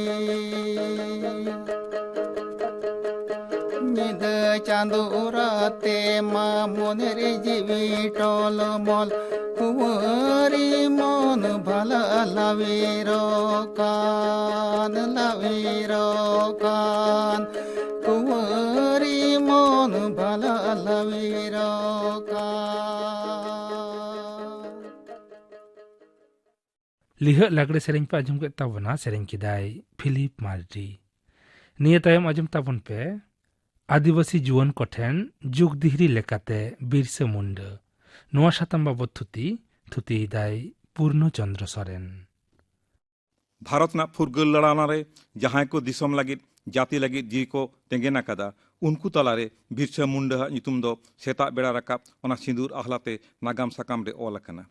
ᱧᱤᱫᱟᱹ ᱪᱟᱸᱫᱚ ᱨᱟᱛᱮ ᱢᱟ ᱢᱚᱱᱮ ᱨᱮ ᱡᱤᱣᱤ ᱴᱚᱞᱢᱚᱞ, ᱠᱩᱸᱣᱟᱹᱨᱤ ᱢᱚᱱ ᱵᱷᱟᱞᱟ ᱞᱟᱣᱤᱨᱚᱜ ᱠᱟᱱ, ᱞᱟᱣᱤᱨᱚᱜ ᱠᱟᱱ, ᱠᱩᱸᱣᱟᱹᱨᱤ ᱢᱚᱱ ᱵᱷᱟᱞᱟ ᱞᱟᱣᱤᱨᱚᱜ ᱠᱟᱱ᱾ ᱞᱤᱦᱟᱹᱜ ᱞᱟᱜᱽᱲᱮ ᱥᱮᱨᱮᱧ ᱯᱮ ᱟᱸᱡᱚᱢ ᱠᱮᱫ ᱛᱟᱵᱚᱱᱟ, ᱥᱮᱨᱮᱧ ᱠᱮᱫᱟᱭ ᱯᱷᱤᱞᱤᱯ ᱢᱟᱨᱰᱤ᱾ ᱱᱤᱭᱟᱹ ᱛᱟᱭᱚᱢ ᱟᱸᱡᱚᱢ ᱛᱟᱵᱚᱱ ᱯᱮ ᱟᱹᱫᱤᱵᱟᱹᱥᱤ ᱡᱩᱣᱟᱹᱱ ᱠᱚᱴᱷᱮᱱ ᱡᱩᱜᱽ ᱫᱤᱦᱨᱤ ᱞᱮᱠᱟᱛᱮ ᱵᱤᱨᱥᱟᱹ ᱢᱩᱱᱰᱟᱹ᱾ ᱱᱚᱣᱟ ᱥᱟᱛᱟᱢ ᱵᱟᱵᱚᱛ ᱛᱷᱩᱛᱤ, ᱛᱷᱩᱛᱤᱭᱮᱫᱟᱭ ᱯᱩᱨᱱᱚ ᱪᱚᱸᱫᱽᱨᱚ ᱥᱚᱨᱮᱱ᱾ ᱵᱷᱟᱨᱚᱛ ᱨᱮᱱᱟᱜ ᱯᱷᱩᱨᱜᱟᱹᱞ ᱞᱟᱲᱟᱣᱱᱟ ᱨᱮ ᱡᱟᱦᱟᱸᱭ ᱠᱚ ᱫᱤᱥᱚᱢ ᱞᱟᱹᱜᱤᱫ, ᱡᱟᱹᱛᱤ ᱞᱟᱹᱜᱤᱫ ᱡᱤᱣᱤ ᱠᱚ ᱛᱮᱸᱜᱮᱱ ᱟᱠᱟᱫᱟ, ᱩᱱᱠᱩ ᱛᱟᱞᱟᱨᱮ ᱵᱤᱨᱥᱟᱹ ᱢᱩᱱᱰᱟᱹ ᱟᱜ ᱧᱩᱛᱩᱢ ᱫᱚ ᱥᱮᱛᱟᱜ ᱵᱮᱲᱟ ᱨᱟᱠᱟᱵ ᱚᱱᱟ ᱥᱤᱸᱫᱩᱨ ᱟᱦᱞᱟᱛᱮ ᱱᱟᱜᱟᱢ ᱥᱟᱠᱟᱢ ᱨᱮ ᱚᱞ ᱟᱠᱟᱱᱟ᱾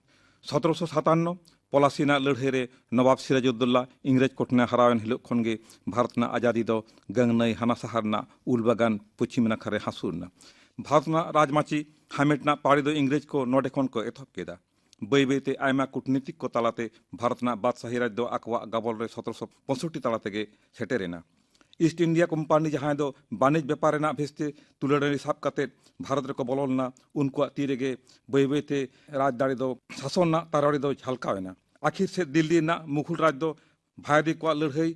ᱥᱚᱛᱨᱚᱥᱚ ᱥᱟᱛᱟᱱᱱᱚ ᱯᱚᱞᱟᱥᱤ ᱨᱮᱱᱟᱜ ᱞᱟᱹᱲᱦᱟᱹᱭ ᱨᱮ ᱱᱚᱵᱟᱵ ᱥᱤᱨᱟᱡᱩᱫᱫᱚᱞᱟ ᱤᱝᱨᱮᱡᱽ ᱠᱚᱴᱷᱮᱱᱮ ᱦᱟᱨᱟᱣᱮᱱ ᱦᱤᱞᱳᱜ ᱠᱷᱚᱱ ᱜᱮ ᱵᱷᱟᱨᱚᱛ ᱨᱮᱱᱟᱜ ᱟᱡᱟᱫᱤ ᱫᱚ ᱜᱟᱹᱝᱱᱟᱹᱭ ᱦᱟᱱᱟ ᱥᱟᱦᱟᱨ ᱨᱮᱱᱟᱜ ᱩᱞ ᱵᱟᱜᱟᱱ ᱯᱚᱪᱷᱤᱢ ᱱᱟᱠᱷᱟ ᱨᱮ ᱦᱟᱹᱥᱩᱨ ᱮᱱᱟ᱾ ᱵᱷᱟᱨᱚᱛ ᱨᱮᱱᱟᱜ ᱨᱟᱡᱽᱢᱟᱹᱪᱤ ᱦᱟᱢᱮᱴ ᱨᱮᱱᱟᱜ ᱯᱟᱹᱲᱤ ᱫᱚ ᱤᱝᱨᱮᱡᱽ ᱠᱚ ᱱᱚᱰᱮ ᱠᱷᱚᱱ ᱠᱚ ᱮᱛᱚᱦᱚᱵ ᱠᱮᱫᱟ᱾ ᱵᱟᱹᱭ ᱵᱟᱹᱭᱛᱮ ᱟᱭᱢᱟ ᱠᱩᱴᱱᱤᱛᱤᱠ ᱠᱚ ᱛᱟᱞᱟᱛᱮ ᱵᱷᱟᱨᱚᱛ ᱨᱮᱱᱟᱜ ᱵᱟᱫᱥᱟᱦᱤ ᱨᱟᱡᱽ ᱫᱚ ᱟᱠᱚᱣᱟᱜ ᱜᱟᱵᱚᱞ ᱨᱮ ᱥᱚᱛᱨᱚᱥᱚ ᱯᱚᱸᱭᱥᱚᱴᱴᱤ ᱛᱟᱞᱟ ᱛᱮᱜᱮ ᱥᱮᱴᱮᱨ ᱮᱱᱟ᱾ ᱤᱥᱴ ᱤᱱᱰᱤᱭᱟ ᱠᱳᱢᱯᱟᱱᱤ, ᱡᱟᱦᱟᱸᱭ ᱫᱚ ᱵᱟᱹᱱᱤᱡᱽ ᱵᱮᱯᱟᱨ ᱨᱮᱱᱟᱜ ᱵᱷᱮᱥᱛᱮ ᱛᱩᱞᱟᱹᱲᱟᱹᱲᱤ ᱥᱟᱵ ᱠᱟᱛᱮ ᱵᱷᱟᱨᱚᱛ ᱨᱮᱠᱚ ᱵᱚᱞᱚ ᱞᱮᱱᱟ, ᱩᱱᱠᱩᱣᱟᱜ ᱛᱤ ᱨᱮᱜᱮ ᱵᱟᱹᱭ ᱵᱟᱹᱭᱛᱮ ᱨᱟᱡᱽ ᱫᱟᱲᱮ ᱫᱚ, ᱥᱟᱥᱚᱱ ᱨᱮᱱᱟᱜ ᱛᱟᱨᱣᱟᱲᱤ ᱫᱚ ᱡᱷᱟᱞᱠᱟᱣ ᱮᱱᱟ᱾ ᱟᱹᱠᱷᱤᱨ ᱥᱮᱫ ᱫᱤᱞᱞᱤ ᱨᱮᱱᱟᱜ ᱢᱩᱜᱷᱚᱞ ᱨᱟᱡᱽ ᱫᱚ ᱵᱷᱟᱭᱟᱫᱤ ᱠᱚᱣᱟᱜ ᱞᱟᱹᱲᱦᱟᱹᱭ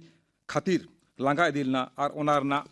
ᱠᱷᱟᱹᱛᱤᱨ ᱞᱟᱸᱜᱟ ᱤᱫᱤ ᱞᱮᱱᱟ ᱟᱨ ᱚᱱᱟ ᱨᱮᱱᱟᱜ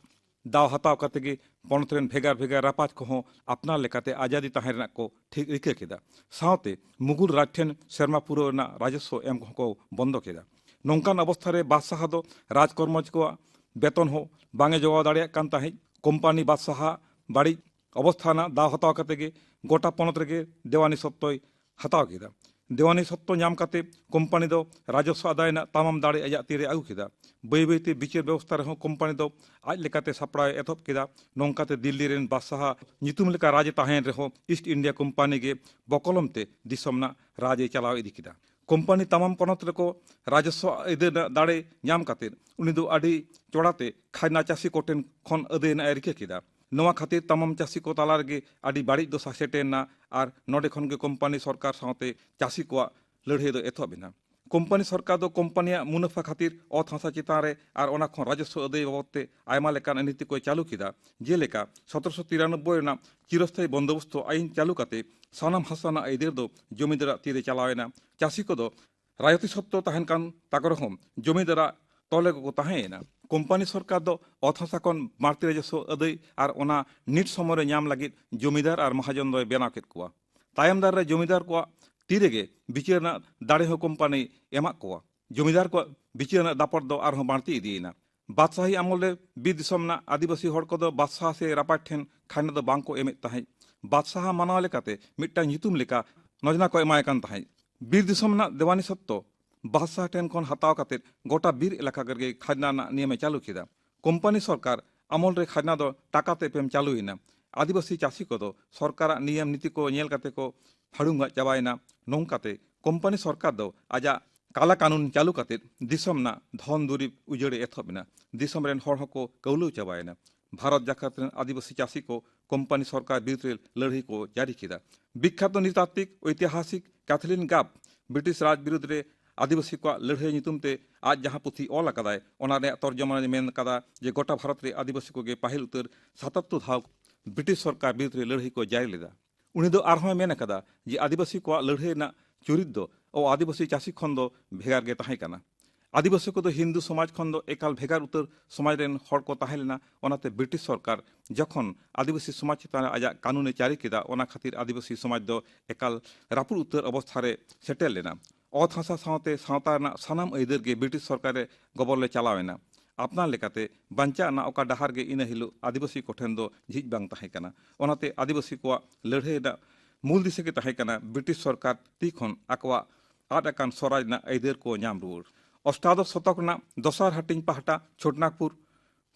ᱫᱟᱣ ᱦᱟᱛᱟᱣ ᱠᱟᱛᱮ ᱜᱮ ᱯᱚᱱᱚᱛ ᱨᱮᱱ ᱵᱷᱮᱜᱟᱨ ᱵᱷᱮᱜᱟᱨ ᱨᱟᱯᱟᱡᱽ ᱠᱚᱦᱚᱸ ᱟᱯᱱᱟᱨ ᱞᱮᱠᱟᱛᱮ ᱟᱡᱟᱫᱤ ᱛᱟᱦᱮᱸ ᱨᱮᱱᱟᱜ ᱠᱚ ᱴᱷᱤᱠ ᱨᱤᱠᱟᱹ ᱠᱮᱫᱟ᱾ ᱥᱟᱶᱛᱮ ᱢᱩᱜᱚᱞ ᱨᱟᱡᱽ ᱴᱷᱮᱱ ᱥᱮᱨᱢᱟ ᱯᱩᱨᱟᱹᱣ ᱨᱮᱱᱟᱜ ᱨᱟᱡᱚᱥᱣᱚ ᱮᱢ ᱠᱚᱦᱚᱸ ᱠᱚ ᱵᱚᱱᱫᱚ ᱠᱮᱫᱟ᱾ ᱱᱚᱝᱠᱟᱱ ᱚᱵᱚᱥᱛᱷᱟ ᱨᱮ ᱵᱟᱫᱥᱟᱦᱟ ᱫᱚ ᱨᱟᱡᱽ ᱠᱚᱨᱢᱚᱪᱟᱨᱤ ᱠᱚᱣᱟᱜ ᱵᱮᱛᱚᱱ ᱦᱚᱸ ᱵᱟᱝ ᱮ ᱡᱚᱜᱟᱣ ᱫᱟᱲᱮᱭᱟᱜ ᱠᱟᱱ ᱛᱟᱦᱮᱸᱫ᱾ ᱠᱳᱢᱯᱟᱱᱤ ᱵᱟᱫᱥᱟᱦᱟ ᱵᱟᱹᱲᱤᱡ ᱚᱵᱚᱥᱛᱷᱟ ᱨᱮᱱᱟᱜ ᱫᱟᱣ ᱦᱟᱛᱟᱣ ᱠᱟᱛᱮ ᱜᱮ ᱜᱚᱴᱟ ᱯᱚᱱᱚᱛ ᱨᱮᱜᱮ ᱫᱮᱣᱟᱱᱤ ᱥᱚᱛᱛᱚᱭ ᱦᱟᱛᱟᱣ ᱠᱮᱫᱟ᱾ ᱫᱮᱣᱟᱱᱤ ᱥᱚᱛᱛᱚ ᱧᱟᱢ ᱠᱟᱛᱮ ᱠᱳᱢᱯᱟᱱᱤ ᱫᱚ ᱨᱟᱡᱚᱥᱣᱚ ᱟᱫᱟᱭ ᱨᱮᱱᱟᱜ ᱛᱟᱢᱟᱢ ᱫᱟᱲᱮ ᱟᱡᱟᱜ ᱛᱤᱨᱮ ᱟᱹᱜᱩ ᱠᱮᱫᱟ᱾ ᱵᱟᱹᱭ ᱵᱟᱹᱭᱛᱮ ᱵᱤᱪᱟᱹᱨ ᱵᱮᱵᱚᱥᱛᱷᱟ ᱨᱮᱦᱚᱸ ᱠᱳᱢᱯᱟᱱᱤ ᱫᱚ ᱟᱡ ᱞᱮᱠᱟᱛᱮ ᱥᱟᱯᱲᱟᱣ ᱮ ᱮᱛᱚᱦᱚᱵ ᱠᱮᱫᱟ᱾ ᱱᱚᱝᱠᱟᱛᱮ ᱫᱤᱞᱞᱤ ᱨᱮᱱ ᱵᱟᱫᱥᱟᱦ ᱧᱩᱛᱩᱢ ᱞᱮᱠᱟ ᱨᱟᱡᱽ ᱮ ᱛᱟᱦᱮᱸᱭᱮᱱ ᱨᱮᱦᱚᱸ ᱤᱥᱴ ᱤᱱᱰᱤᱭᱟ ᱠᱳᱢᱯᱟᱱᱤ ᱜᱮ ᱵᱚᱠᱚᱞᱚᱢ ᱛᱮ ᱫᱤᱥᱚᱢ ᱨᱮᱱᱟᱜ ᱨᱟᱡᱽ ᱮ ᱪᱟᱞᱟᱣ ᱤᱫᱤ ᱠᱮᱫᱟ᱾ ᱠᱳᱢᱯᱟᱱᱤ ᱛᱟᱢᱟᱢ ᱯᱚᱱᱚᱛ ᱨᱮᱠᱚ ᱨᱟᱡᱚᱥᱣᱚ ᱟᱹᱭᱫᱟᱹᱨ ᱨᱮᱱᱟᱜ ᱫᱟᱲᱮ ᱧᱟᱢ ᱠᱟᱛᱮ ᱩᱱᱤ ᱫᱚ ᱟᱹᱰᱤ ᱪᱚᱲᱟᱛᱮ ᱠᱷᱟᱡᱽᱱᱟ ᱪᱟᱹᱥᱤ ᱠᱚᱴᱷᱮᱱ ᱠᱷᱚᱱ ᱟᱹᱫᱟᱹᱭ ᱨᱮᱱᱟᱜ ᱮ ᱨᱤᱠᱟᱹ ᱠᱮᱫᱟ᱾ ᱱᱚᱣᱟ ᱠᱷᱟᱹᱛᱤᱨ ᱛᱟᱢᱟᱢ ᱪᱟᱹᱥᱤ ᱠᱚ ᱛᱟᱞᱟ ᱨᱮᱜᱮ ᱟᱹᱰᱤ ᱵᱟᱹᱲᱤᱡ ᱫᱚᱥᱟ ᱥᱮᱴᱮᱨ ᱮᱱᱟ ᱟᱨ ᱱᱚᱰᱮ ᱠᱷᱚᱱ ᱜᱮ ᱠᱳᱢᱯᱟᱱᱤ ᱥᱚᱨᱠᱟᱨ ᱥᱟᱶᱛᱮ ᱪᱟᱹᱥᱤ ᱠᱚᱣᱟᱜ ᱞᱟᱹᱲᱦᱟᱹᱭ ᱫᱚ ᱮᱛᱚᱦᱚᱵ ᱮᱱᱟ᱾ ᱠᱳᱢᱯᱟᱱᱤ ᱥᱚᱨᱠᱟᱨ ᱫᱚ ᱠᱳᱢᱯᱟᱱᱤᱭᱟᱜ ᱢᱩᱱᱟᱹᱯᱷᱟ ᱠᱷᱟᱹᱛᱤᱨ ᱚᱛ ᱦᱟᱥᱟ ᱪᱮᱛᱟᱱ ᱨᱮ ᱟᱨ ᱚᱱᱟ ᱠᱷᱚᱱ ᱨᱟᱡᱚᱥᱣᱚ ᱟᱹᱫᱟᱹᱭ ᱵᱟᱵᱚᱫ ᱛᱮ ᱟᱭᱢᱟ ᱞᱮᱠᱟᱱ ᱱᱤᱛᱤ ᱠᱚᱭ ᱪᱟᱹᱞᱩ ᱠᱮᱫᱟ᱾ ᱡᱮᱞᱮᱠᱟ, ᱥᱚᱛᱨᱚᱥᱚ ᱛᱤᱨᱟᱱᱚᱵᱵᱳᱭ ᱨᱮᱱᱟᱜ ᱪᱤᱨᱚᱥᱛᱷᱟᱭᱤ ᱵᱚᱱᱫᱳᱵᱚᱥᱛᱚ ᱟᱭᱤᱱ ᱪᱟᱹᱞᱩ ᱠᱟᱛᱮ ᱥᱟᱱᱟᱢ ᱦᱟᱥᱟ ᱨᱮᱱᱟᱜ ᱟᱹᱭᱫᱟᱹᱨ ᱫᱚ ᱡᱚᱢᱤᱫᱟᱨᱟᱜ ᱛᱤᱨᱮ ᱪᱟᱞᱟᱣ ᱮᱱᱟ᱾ ᱪᱟᱹᱥᱤ ᱠᱚᱫᱚ ᱨᱟᱭᱚᱛᱤ ᱥᱚᱛᱛᱚ ᱛᱟᱦᱮᱱ ᱠᱟᱱ ᱛᱟᱠᱚ ᱨᱮᱦᱚᱸ ᱡᱚᱢᱤᱫᱟᱨᱟᱜ ᱛᱚᱞᱮ ᱠᱚᱠᱚ ᱛᱟᱦᱮᱸᱭᱮᱱᱟ᱾ ᱠᱳᱢᱯᱟᱱᱤ ᱥᱚᱨᱠᱟᱨ ᱫᱚ ᱚᱛ ᱦᱟᱥᱟ ᱠᱷᱚᱱ ᱵᱟᱹᱲᱛᱤ ᱨᱟᱡᱚᱥᱣᱚ ᱟᱹᱫᱟᱹᱭ ᱟᱨ ᱚᱱᱟ ᱱᱤᱴ ᱥᱚᱢᱚᱭ ᱨᱮ ᱧᱟᱢ ᱞᱟᱹᱜᱤᱫ ᱡᱚᱢᱤᱫᱟᱨ ᱟᱨ ᱢᱟᱦᱟᱡᱚᱱ ᱫᱚᱭ ᱵᱮᱱᱟᱣ ᱠᱮᱫ ᱠᱚᱣᱟ᱾ ᱛᱟᱭᱚᱢ ᱫᱟᱨ ᱨᱮ ᱡᱚᱢᱤᱫᱟᱨ ᱠᱚᱣᱟᱜ ᱛᱤ ᱨᱮᱜᱮ ᱵᱤᱪᱟᱹᱨ ᱨᱮᱱᱟᱜ ᱫᱟᱲᱮ ᱦᱚᱸ ᱠᱳᱢᱯᱟᱱᱤ ᱮᱢᱟᱜ ᱠᱚᱣᱟ᱾ ᱡᱚᱢᱤᱫᱟᱨ ᱠᱚᱣᱟᱜ ᱵᱤᱪᱟᱹᱨ ᱨᱮᱱᱟᱜ ᱫᱟᱯᱚᱴ ᱫᱚ ᱟᱨᱦᱚᱸ ᱵᱟᱹᱲᱛᱤ ᱤᱫᱤᱭᱮᱱᱟ᱾ ᱵᱟᱫᱥᱟᱦᱤ ᱟᱢᱚᱞ ᱨᱮ ᱵᱤᱨ ᱫᱤᱥᱚᱢ ᱨᱮᱱᱟᱜ ᱟᱹᱫᱤᱵᱟᱹᱥᱤ ᱦᱚᱲ ᱠᱚᱫᱚ ᱵᱟᱫᱥᱟᱦ ᱥᱮ ᱨᱟᱯᱟᱡᱽ ᱴᱷᱮᱱ ᱠᱷᱟᱡᱽᱱᱟ ᱫᱚ ᱵᱟᱝ ᱠᱚ ᱮᱢᱮᱫ ᱛᱟᱦᱮᱸᱫ᱾ ᱵᱟᱫᱥᱟᱦ ᱢᱟᱱᱟᱣ ᱞᱮᱠᱟᱛᱮ ᱢᱤᱫᱴᱟᱝ ᱧᱩᱛᱩᱢ ᱞᱮᱠᱟ ᱱᱚᱡᱽᱱᱟ ᱠᱚ ᱮᱢᱟᱭ ᱠᱟᱱ ᱛᱟᱦᱮᱸᱫ᱾ ᱵᱤᱨ ᱫᱤᱥᱚᱢ ᱨᱮᱱᱟᱜ ᱫᱮᱣᱟᱱᱤ ᱥᱚᱛᱛᱚ ᱵᱟᱫᱥᱟᱦ ᱴᱷᱮᱱ ᱠᱷᱚᱱ ᱦᱟᱛᱟᱣ ᱠᱟᱛᱮ ᱜᱚᱴᱟ ᱵᱤᱨ ᱮᱞᱟᱠᱟ ᱨᱮᱜᱮ ᱠᱷᱟᱡᱽᱱᱟ ᱨᱮᱱᱟᱜ ᱱᱤᱭᱚᱢᱮ ᱪᱟᱹᱞᱩ ᱠᱮᱫᱟ᱾ ᱠᱳᱢᱯᱟᱱᱤ ᱥᱚᱨᱠᱟᱨ ᱟᱢᱚᱞ ᱨᱮ ᱠᱷᱟᱡᱽᱱᱟ ᱫᱚ ᱴᱟᱠᱟ ᱛᱮ ᱮᱯᱮᱢ ᱪᱟᱹᱞᱩᱭᱮᱱᱟ᱾ ᱟᱹᱫᱤᱵᱟᱹᱥᱤ ᱪᱟᱹᱥᱤ ᱠᱚᱫᱚ ᱥᱚᱨᱠᱟᱨᱟᱜ ᱱᱤᱭᱚᱢ ᱱᱤᱛᱤ ᱠᱚ ᱧᱮᱞ ᱠᱟᱛᱮ ᱠᱚ ᱦᱟᱹᱲᱩᱝ ᱪᱟᱵᱟᱭᱮᱱᱟ᱾ ᱱᱚᱝᱠᱟᱛᱮ ᱠᱳᱢᱯᱟᱱᱤ ᱥᱚᱨᱠᱟᱨ ᱫᱚ ᱟᱡᱟᱜ ᱠᱟᱞᱟ ᱠᱟᱹᱱᱩᱱ ᱪᱟᱹᱞᱩ ᱠᱟᱛᱮ ᱫᱤᱥᱚᱢ ᱨᱮᱱᱟᱜ ᱫᱷᱚᱱ ᱫᱩᱨᱤᱵᱽ ᱩᱡᱟᱹᱲᱮ ᱮᱛᱚᱦᱚᱵ ᱮᱱᱟ᱾ ᱫᱤᱥᱚᱢ ᱨᱮᱱ ᱦᱚᱲ ᱦᱚᱸᱠᱚ ᱠᱟᱹᱣᱞᱟᱹᱣ ᱪᱟᱵᱟᱭᱮᱱᱟ᱾ ᱵᱷᱟᱨᱚᱛ ᱡᱟᱠᱟᱛ ᱨᱮᱱ ᱟᱹᱫᱤᱵᱟᱹᱥᱤ ᱪᱟᱹᱥᱤ ᱠᱚ ᱠᱳᱢᱯᱟᱱᱤ ᱥᱚᱨᱠᱟᱨ ᱵᱤᱨᱩᱫᱽ ᱨᱮ ᱞᱟᱹᱲᱦᱟᱹᱭ ᱠᱚ ᱡᱟᱹᱨᱤ ᱠᱮᱫᱟ᱾ ᱵᱤᱠᱠᱷᱟᱛᱚ ᱱᱨᱤᱛᱟᱛᱛᱤᱠ ᱳᱭᱛᱤᱦᱟᱥᱤᱠ ᱠᱟᱛᱷᱞᱤᱱ ᱜᱟᱵ ᱵᱨᱤᱴᱤᱥ ᱨᱟᱡᱽ ᱵᱤᱨᱩᱫᱽ ᱨᱮ ᱟᱹᱫᱤᱵᱟᱹᱥᱤ ᱠᱚᱣᱟᱜ ᱞᱟᱹᱲᱦᱟᱹᱭ ᱧᱩᱛᱩᱢ ᱛᱮ ᱟᱡ ᱡᱟᱦᱟᱸ ᱯᱩᱛᱷᱤ ᱚᱞ ᱟᱠᱟᱫᱟᱭ, ᱚᱱᱟ ᱨᱮᱭᱟᱜ ᱛᱚᱨᱡᱚᱢᱟ ᱨᱮ ᱢᱮᱱ ᱟᱠᱟᱫᱟ ᱡᱮ ᱜᱚᱴᱟ ᱵᱷᱟᱨᱚᱛ ᱨᱮ ᱟᱹᱫᱤᱵᱟᱹᱥᱤ ᱠᱚᱜᱮ ᱯᱟᱹᱦᱤᱞ ᱩᱛᱟᱹᱨ ᱥᱟᱛᱟᱛᱛᱚᱨ ᱫᱷᱟᱣ ᱵᱨᱤᱴᱤᱥ ᱥᱚᱨᱠᱟᱨ ᱵᱤᱨᱩᱫᱽ ᱨᱮ ᱞᱟᱹᱲᱦᱟᱹᱭ ᱠᱚ ᱡᱟᱹᱨᱤ ᱞᱮᱫᱟ᱾ ᱩᱱᱤ ᱫᱚ ᱟᱨᱦᱚᱸᱭ ᱢᱮᱱ ᱟᱠᱟᱫᱟ ᱡᱮ ᱟᱹᱫᱤᱵᱟᱹᱥᱤ ᱠᱚᱣᱟᱜ ᱞᱟᱹᱲᱦᱟᱹᱭ ᱨᱮᱱᱟᱜ ᱪᱩᱨᱤᱛ ᱫᱚ ᱚ ᱟᱹᱫᱤᱵᱟᱹᱥᱤ ᱪᱟᱹᱥᱤ ᱠᱷᱚᱱ ᱫᱚ ᱵᱷᱮᱜᱟᱨ ᱜᱮ ᱛᱟᱦᱮᱸ ᱠᱟᱱᱟ᱾ ᱟᱹᱫᱤᱵᱟᱹᱥᱤ ᱠᱚᱫᱚ ᱦᱤᱱᱫᱩ ᱥᱚᱢᱟᱡᱽ ᱠᱷᱚᱱ ᱫᱚ ᱮᱠᱟᱞ ᱵᱷᱮᱜᱟᱨ ᱩᱛᱟᱹᱨ ᱥᱚᱢᱟᱡᱽ ᱨᱮᱱ ᱦᱚᱲ ᱠᱚ ᱛᱟᱦᱮᱸ ᱞᱮᱱᱟ᱾ ᱚᱱᱟᱛᱮ ᱵᱨᱤᱴᱤᱥ ᱥᱚᱨᱠᱟᱨ ᱡᱚᱠᱷᱚᱱ ᱟᱹᱫᱤᱵᱟᱹᱥᱤ ᱥᱚᱢᱟᱡᱽ ᱪᱮᱛᱟᱱ ᱨᱮ ᱟᱡᱟᱜ ᱠᱟᱹᱱᱩᱱᱮ ᱡᱟᱹᱨᱤ ᱠᱮᱫᱟ, ᱚᱱᱟ ᱠᱷᱟᱹᱛᱤᱨ ᱟᱹᱫᱤᱵᱟᱹᱥᱤ ᱥᱚᱢᱟᱡᱽ ᱫᱚ ᱮᱠᱟᱞ ᱨᱟᱹᱯᱩᱫ ᱩᱛᱟᱹᱨ ᱚᱵᱚᱥᱛᱷᱟ ᱨᱮ ᱥᱮᱴᱮᱨ ᱞᱮᱱᱟ᱾ ᱚᱛ ᱦᱟᱥᱟ ᱥᱟᱶᱛᱮ ᱥᱟᱶᱛᱟ ᱨᱮᱱᱟᱜ ᱥᱟᱱᱟᱢ ᱟᱹᱭᱫᱟᱹᱨ ᱜᱮ ᱵᱨᱤᱴᱤᱥ ᱥᱚᱨᱠᱟᱨ ᱨᱮ ᱜᱚᱵᱚᱞ ᱨᱮ ᱪᱟᱞᱟᱣ ᱮᱱᱟ᱾ ᱟᱯᱱᱟᱨ ᱞᱮᱠᱟᱛᱮ ᱵᱟᱧᱪᱟᱜ ᱨᱮᱱᱟᱜ ᱚᱠᱟ ᱰᱟᱦᱟᱨ ᱜᱮ ᱤᱱᱟᱹ ᱦᱤᱞᱳᱜ ᱟᱹᱫᱤᱵᱟᱹᱥᱤ ᱠᱚᱴᱷᱮᱱ ᱫᱚ ᱡᱷᱤᱡ ᱵᱟᱝ ᱛᱟᱦᱮᱸ ᱠᱟᱱᱟ᱾ ᱚᱱᱟᱛᱮ ᱟᱹᱫᱤᱵᱟᱹᱥᱤ ᱠᱚᱣᱟᱜ ᱞᱟᱹᱲᱦᱟᱹᱭ ᱨᱮᱱᱟᱜ ᱢᱩᱞ ᱫᱤᱥᱟᱹ ᱜᱮ ᱛᱟᱦᱮᱸ ᱠᱟᱱᱟ ᱵᱨᱤᱴᱤᱥ ᱥᱚᱨᱠᱟᱨ ᱛᱤ ᱠᱷᱚᱱ ᱟᱠᱚᱣᱟᱜ ᱟᱫ ᱟᱠᱟᱱ ᱥᱚᱨᱟᱡᱽ ᱨᱮᱱᱟᱜ ᱟᱹᱭᱫᱟᱹᱨ ᱠᱚ ᱧᱟᱢ ᱨᱩᱣᱟᱹᱲ᱾ ᱚᱥᱴᱟᱫᱚᱥ ᱥᱚᱛᱚᱠ ᱨᱮᱱᱟᱜ ᱫᱚᱥᱟᱨ ᱦᱟᱹᱴᱤᱧ ᱯᱟᱦᱴᱟ ᱪᱷᱳᱴᱱᱟᱜᱽᱯᱩᱨ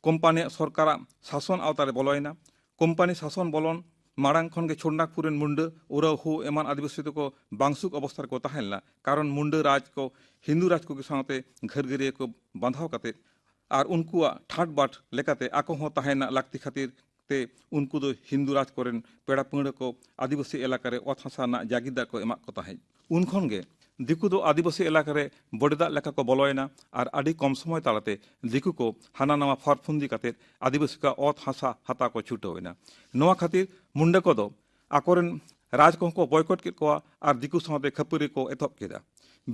ᱠᱳᱢᱯᱟᱱᱤᱭᱟᱜ ᱥᱚᱨᱠᱟᱨᱟᱜ ᱥᱟᱥᱚᱱ ᱟᱣᱛᱟ ᱨᱮ ᱵᱚᱞᱚᱭᱮᱱᱟ᱾ ᱠᱳᱢᱯᱟᱱᱤ ᱥᱟᱥᱚᱱ ᱵᱚᱞᱚᱱ ᱢᱟᱲᱟᱝ ᱠᱷᱚᱱ ᱜᱮ ᱪᱷᱳᱴᱱᱟᱜᱽᱯᱩᱨ ᱨᱮᱱ ᱢᱩᱱᱰᱟᱹ, ᱳᱨᱟᱣ, ᱦᱳ ᱮᱢᱟᱱ ᱟᱹᱫᱤᱵᱟᱹᱥᱤ ᱫᱚᱠᱚ ᱵᱟᱝᱥᱩᱠ ᱚᱵᱚᱥᱛᱟ ᱨᱮᱠᱚ ᱛᱟᱦᱮᱸ ᱞᱮᱱᱟ, ᱠᱟᱨᱚᱱ ᱢᱩᱱᱰᱟᱹ ᱨᱟᱡᱽ ᱠᱚ ᱦᱤᱱᱫᱩ ᱨᱟᱡᱽ ᱠᱚᱜᱮ ᱥᱟᱶᱛᱮ ᱜᱷᱟᱹᱨᱜᱟᱹᱨᱤᱭᱟᱹ ᱠᱚ ᱵᱟᱸᱫᱷᱟᱣ ᱠᱟᱛᱮ ᱟᱨ ᱩᱱᱠᱩᱣᱟᱜ ᱴᱷᱟᱴ ᱵᱟᱴ ᱞᱮᱠᱟᱛᱮ ᱟᱠᱚ ᱦᱚᱸ ᱛᱟᱦᱮᱸ ᱨᱮᱱᱟᱜ ᱞᱟᱹᱠᱛᱤ ᱠᱷᱟᱹᱛᱤᱨ ᱛᱮ ᱩᱱᱠᱩ ᱫᱚ ᱦᱤᱱᱫᱩ ᱨᱟᱡᱽ ᱠᱚᱨᱮᱱ ᱯᱮᱲᱟ ᱯᱟᱹᱦᱲᱟᱹ ᱠᱚ ᱟᱹᱫᱤᱵᱟᱹᱥᱤ ᱮᱞᱟᱠᱟ ᱨᱮ ᱚᱛ ᱦᱟᱥᱟ ᱨᱮᱱᱟᱜ ᱡᱟᱜᱤᱨᱫᱟᱨ ᱠᱚ ᱮᱢᱟᱜ ᱠᱚ ᱛᱟᱦᱮᱸᱫ᱾ ᱩᱱ ᱠᱷᱚᱱ ᱜᱮ ᱫᱤᱠᱩ ᱫᱚ ᱟᱹᱫᱤᱵᱟᱹᱥᱤ ᱮᱞᱟᱠᱟ ᱨᱮ ᱵᱚᱰᱮ ᱫᱟᱜ ᱞᱮᱠᱟ ᱠᱚ ᱵᱚᱞᱚᱭᱮᱱᱟ ᱟᱨ ᱟᱹᱰᱤ ᱠᱚᱢ ᱥᱚᱢᱚᱭ ᱛᱟᱞᱟᱛᱮ ᱫᱤᱠᱩ ᱠᱚ ᱦᱟᱱᱟ ᱱᱟᱣᱟ ᱯᱷᱚᱨ ᱯᱷᱩᱱᱫᱤ ᱠᱟᱛᱮ ᱟᱹᱫᱤᱵᱟᱹᱥᱤ ᱠᱚᱣᱟᱜ ᱚᱛ ᱦᱟᱥᱟ ᱦᱟᱛᱟᱣ ᱠᱚ ᱪᱷᱩᱴᱟᱹᱣ ᱮᱱᱟ᱾ ᱱᱚᱣᱟ ᱠᱷᱟᱹᱛᱤᱨ ᱢᱩᱱᱰᱟᱹ ᱠᱚᱫᱚ ᱟᱠᱚᱨᱮᱱ ᱨᱟᱡᱽ ᱠᱚᱦᱚᱸ ᱠᱚ ᱵᱚᱭᱠᱚᱴ ᱠᱮᱫ ᱠᱚᱣᱟ ᱟᱨ ᱫᱤᱠᱩ ᱥᱟᱶᱛᱮ ᱠᱷᱟᱹᱯᱟᱹᱨᱤ ᱠᱚ ᱮᱛᱚᱦᱚᱵ ᱠᱮᱫᱟ᱾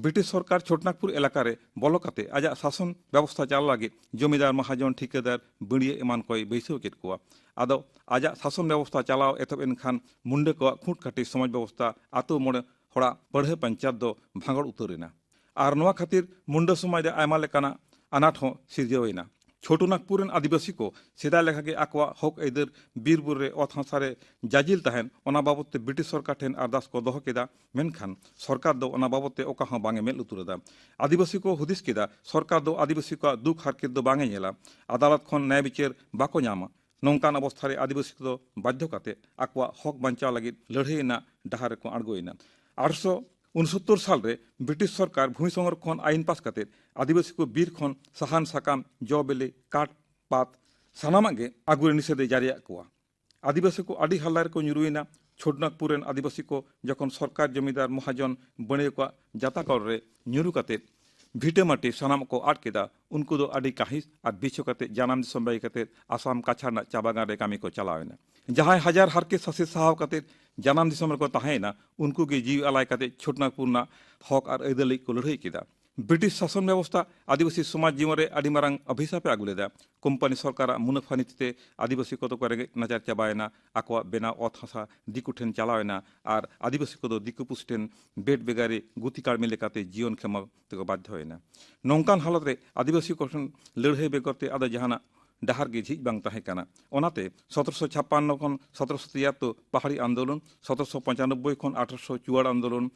ᱵᱨᱤᱴᱤᱥ ᱥᱚᱨᱠᱟᱨ ᱪᱷᱳᱴᱱᱟᱜᱽᱯᱩᱨ ᱮᱞᱟᱠᱟ ᱨᱮ ᱵᱚᱞᱚ ᱠᱟᱛᱮ ᱟᱡᱟᱜ ᱥᱟᱥᱚᱱ ᱵᱮᱵᱚᱥᱛᱷᱟ ᱪᱟᱞᱟᱣ ᱞᱟᱹᱜᱤᱫ ᱡᱚᱢᱤᱫᱟᱨ, ᱢᱟᱦᱟᱡᱚᱱ, ᱴᱷᱤᱠᱟᱹᱫᱟᱨ, ᱵᱟᱹᱲᱤᱭᱟᱹ ᱮᱢᱟᱱ ᱠᱚᱭ ᱵᱟᱹᱭᱥᱟᱹᱣ ᱠᱮᱫ ᱠᱚᱣᱟ᱾ ᱟᱫᱚ ᱟᱡᱟᱜ ᱥᱟᱥᱚᱱ ᱵᱮᱵᱚᱥᱛᱷᱟ ᱪᱟᱞᱟᱣ ᱮᱛᱚᱦᱚᱵ ᱮᱱ ᱠᱷᱟᱱ ᱢᱩᱱᱰᱟᱹ ᱠᱚᱣᱟᱜ ᱠᱷᱩᱸᱴ ᱠᱷᱟᱹᱴᱤ ᱥᱚᱢᱟᱡᱽ ᱵᱮᱵᱚᱥᱛᱷᱟ ᱟᱛᱳ ᱢᱚᱬᱮ ᱦᱚᱲᱟᱜ ᱯᱟᱹᱲᱦᱟᱹ ᱯᱚᱧᱪᱟᱭᱮᱛ ᱫᱚ ᱵᱷᱟᱸᱜᱚᱲ ᱩᱛᱟᱹᱨ ᱮᱱᱟ᱾ ᱟᱨ ᱱᱚᱣᱟ ᱠᱷᱟᱹᱛᱤᱨ ᱢᱩᱱᱰᱟᱹ ᱥᱚᱢᱟᱡᱽ ᱨᱮ ᱟᱭᱢᱟ ᱞᱮᱠᱟᱱᱟᱜ ᱟᱱᱟᱴ ᱦᱚᱸ ᱥᱤᱨᱡᱟᱹᱣ ᱮᱱᱟ᱾ ᱪᱷᱳᱴᱩ ᱱᱟᱜᱽᱯᱩᱨ ᱨᱮᱱ ᱟᱹᱫᱤᱵᱟᱹᱥᱤ ᱠᱚ ᱥᱮᱫᱟᱭ ᱞᱮᱠᱟᱜᱮ ᱟᱠᱚᱣᱟᱜ ᱦᱚᱠ ᱟᱹᱭᱫᱟᱹᱨ ᱵᱤᱨ ᱵᱩᱨᱩ ᱨᱮ ᱚᱛ ᱦᱟᱥᱟ ᱨᱮ ᱡᱟᱡᱤᱞ ᱛᱟᱦᱮᱱ, ᱚᱱᱟ ᱵᱟᱵᱚᱛ ᱛᱮ ᱵᱨᱤᱴᱤᱥ ᱥᱚᱨᱠᱟᱨ ᱴᱷᱮᱱ ᱟᱨᱫᱟᱥ ᱠᱚ ᱫᱚᱦᱚ ᱠᱮᱫᱟ, ᱢᱮᱱᱠᱷᱟᱱ ᱥᱚᱨᱠᱟᱨ ᱫᱚ ᱚᱱᱟ ᱵᱟᱵᱚᱛ ᱛᱮ ᱚᱠᱟ ᱦᱚᱸ ᱵᱟᱝ ᱮ ᱢᱮᱫ ᱞᱩᱛᱩᱨ ᱟᱫᱟ᱾ ᱟᱹᱫᱤᱵᱟᱹᱥᱤ ᱠᱚ ᱦᱩᱫᱤᱥ ᱠᱮᱫᱟ, ᱥᱚᱨᱠᱟᱨ ᱫᱚ ᱟᱹᱫᱤᱵᱟᱹᱥᱤ ᱠᱚᱣᱟᱜ ᱫᱩᱠ ᱦᱟᱨᱠᱮᱛ ᱫᱚ ᱵᱟᱝ ᱮ ᱧᱮᱞᱟ, ᱟᱫᱟᱞᱚᱛ ᱠᱷᱚᱱ ᱱᱟᱭ ᱵᱤᱪᱟᱹᱨ ᱵᱟᱠᱚ ᱧᱟᱢᱟ᱾ ᱱᱚᱝᱠᱟᱱ ᱚᱵᱚᱥᱛᱷᱟ ᱨᱮ ᱟᱹᱫᱤᱵᱟᱹᱥᱤ ᱠᱚᱫᱚ ᱵᱟᱫᱽᱫᱷᱚ ᱠᱟᱛᱮ ᱟᱠᱚᱣᱟᱜ ᱦᱚᱠ ᱵᱟᱧᱪᱟᱣ ᱞᱟᱹᱜᱤᱫ ᱞᱟᱹᱲᱦᱟᱹᱭ ᱨᱮᱱᱟᱜ ᱰᱟᱦᱟᱨ ᱨᱮᱠᱚ ᱟᱬᱜᱚᱭᱮᱱᱟ᱾ ᱟᱴᱷᱨᱚᱥᱚ ᱩᱱᱥᱚᱛᱛᱚᱨ ᱥᱟᱞ ᱨᱮ ᱵᱨᱤᱴᱤᱥ ᱥᱚᱨᱠᱟᱨ ᱵᱷᱩᱢᱤ ᱥᱚᱝᱨᱚᱠᱷᱚᱱ ᱟᱭᱤᱱ ᱯᱟᱥ ᱠᱟᱛᱮ ᱟᱹᱫᱤᱵᱟᱹᱥᱤ ᱠᱚ ᱵᱤᱨ ᱠᱷᱚᱱ ᱥᱟᱦᱟᱱ, ᱥᱟᱠᱟᱢ, ᱡᱚ ᱵᱤᱞᱤ, ᱠᱟᱴ, ᱯᱟᱛ ᱥᱟᱱᱟᱢᱟᱜ ᱜᱮ ᱟᱹᱜᱩ ᱨᱮ ᱱᱤᱥᱮᱫ ᱮ ᱡᱟᱹᱨᱤᱭᱟᱜ ᱠᱚᱣᱟ᱾ ᱟᱹᱫᱤᱵᱟᱹᱥᱤ ᱠᱚ ᱟᱹᱰᱤ ᱦᱟᱞᱞᱟ ᱨᱮᱠᱚ ᱧᱩᱨᱩᱭᱮᱱᱟ᱾ ᱪᱷᱳᱴᱱᱟᱜᱽᱯᱩᱨ ᱨᱮᱱ ᱟᱹᱫᱤᱵᱟᱹᱥᱤ ᱠᱚ ᱡᱚᱠᱷᱚᱱ ᱥᱚᱨᱠᱟᱨ, ᱡᱚᱢᱤᱫᱟᱨ, ᱢᱚᱦᱟᱡᱚᱱ, ᱵᱟᱹᱬᱤᱭᱟᱹ ᱠᱚᱣᱟᱜ ᱡᱟᱛᱟᱠᱚᱞ ᱨᱮ ᱧᱩᱨᱩ ᱠᱟᱛᱮ ᱵᱷᱤᱴᱟᱹ ᱢᱟᱹᱴᱤ ᱥᱟᱱᱟᱢ ᱠᱚ ᱟᱫ ᱠᱮᱫᱟ, ᱩᱱᱠᱩ ᱫᱚ ᱟᱹᱰᱤ ᱠᱟᱹᱦᱤᱥ ᱟᱨ ᱵᱤᱪᱷᱚ ᱠᱟᱛᱮ ᱡᱟᱱᱟᱢ ᱫᱤᱥᱚᱢ ᱵᱟᱹᱜᱤ ᱠᱟᱛᱮ ᱟᱥᱟᱢ ᱠᱟᱪᱷᱟᱲ ᱨᱮᱱᱟᱜ ᱪᱟ ᱵᱟᱜᱟᱱ ᱨᱮ ᱠᱟᱹᱢᱤ ᱠᱚ ᱪᱟᱞᱟᱣ ᱮᱱᱟ᱾ ᱡᱟᱦᱟᱸᱭ ᱦᱟᱡᱟᱨ ᱦᱟᱨᱠᱮᱛ ᱥᱟᱥᱮᱛ ᱥᱟᱦᱟᱣ ᱠᱟᱛᱮ ᱡᱟᱱᱟᱢ ᱫᱤᱥᱚᱢ ᱨᱮᱠᱚ ᱛᱟᱦᱮᱸᱭᱮᱱᱟ, ᱩᱱᱠᱩ ᱜᱮ ᱡᱤᱣᱤ ᱟᱞᱟᱭ ᱠᱟᱛᱮ ᱪᱷᱳᱴᱱᱟᱜᱽᱯᱩᱨ ᱨᱮᱱᱟᱜ ᱦᱚᱠ ᱟᱨ ᱟᱹᱭᱫᱟᱹᱨ ᱞᱟᱹᱜᱤᱫ ᱠᱚ ᱞᱟᱹᱲᱦᱟᱹᱭ ᱠᱮᱫᱟ᱾ ᱵᱨᱤᱴᱤᱥ ᱥᱟᱥᱚᱱ ᱵᱮᱵᱚᱥᱛᱷᱟ ᱟᱹᱫᱤᱵᱟᱹᱥᱤ ᱥᱚᱢᱟᱡᱽ ᱡᱤᱭᱚᱱ ᱨᱮ ᱟᱹᱰᱤ ᱢᱟᱨᱟᱝ ᱚᱵᱷᱤᱥᱟᱯ ᱮ ᱟᱹᱜᱩ ᱞᱮᱫᱟ᱾ ᱠᱳᱢᱯᱟᱱᱤ ᱥᱚᱨᱠᱟᱨᱟᱜ ᱢᱩᱱᱟᱹᱯᱷᱟ ᱱᱤᱛᱤ ᱛᱮ ᱟᱹᱫᱤᱵᱟᱹᱥᱤ ᱠᱚᱫᱚ ᱠᱚ ᱨᱮᱸᱜᱮᱡ ᱱᱟᱪᱟᱨ ᱪᱟᱵᱟᱭᱮᱱᱟ, ᱟᱠᱚᱣᱟᱜ ᱵᱮᱱᱟᱣ ᱚᱛ ᱦᱟᱥᱟ ᱫᱤᱠᱩ ᱴᱷᱮᱱ ᱪᱟᱞᱟᱣ ᱮᱱᱟ ᱟᱨ ᱟᱹᱫᱤᱵᱟᱹᱥᱤ ᱠᱚᱫᱚ ᱫᱤᱠᱩ ᱯᱩᱥᱤ ᱴᱷᱮᱱ ᱵᱮᱴ ᱵᱮᱜᱟᱨᱤ ᱜᱩᱛᱤ ᱠᱟᱹᱲᱢᱤ ᱞᱮᱠᱟᱛᱮ ᱡᱤᱭᱚᱱ ᱠᱷᱮᱢᱟᱣ ᱛᱮᱠᱚ ᱵᱟᱫᱽᱫᱷᱚᱭᱮᱱᱟ᱾ ᱱᱚᱝᱠᱟᱱ ᱦᱟᱞᱚᱛ ᱨᱮ ᱟᱹᱫᱤᱵᱟᱹᱥᱤ ᱠᱚᱴᱷᱮᱱ ᱞᱟᱹᱲᱦᱟᱹᱭ ᱵᱮᱜᱚᱨ ᱛᱮ ᱟᱫᱚ ᱡᱟᱦᱟᱱᱟᱜ ᱰᱟᱦᱟᱨ ᱜᱮ ᱡᱷᱤᱡ ᱵᱟᱝ ᱛᱟᱦᱮᱸ ᱠᱟᱱᱟ᱾ ᱚᱱᱟᱛᱮ ᱥᱚᱛᱨᱚᱥᱚ ᱪᱷᱟᱯᱟᱱᱱᱚ ᱠᱷᱚᱱ ᱥᱚᱛᱨᱚᱥᱚ ᱛᱤᱭᱟᱛᱛᱳᱨ ᱯᱟᱦᱟᱲᱤ ᱟᱱᱫᱳᱞᱚᱱ, ᱥᱚᱛᱨᱚᱥᱚ ᱯᱚᱧᱪᱟᱱᱚᱵᱵᱳᱭ ᱠᱷᱚᱱ ᱟᱴᱷᱨᱚᱥᱚ ᱪᱩᱣᱟᱲ ᱟᱱᱫᱳᱞᱚᱱ,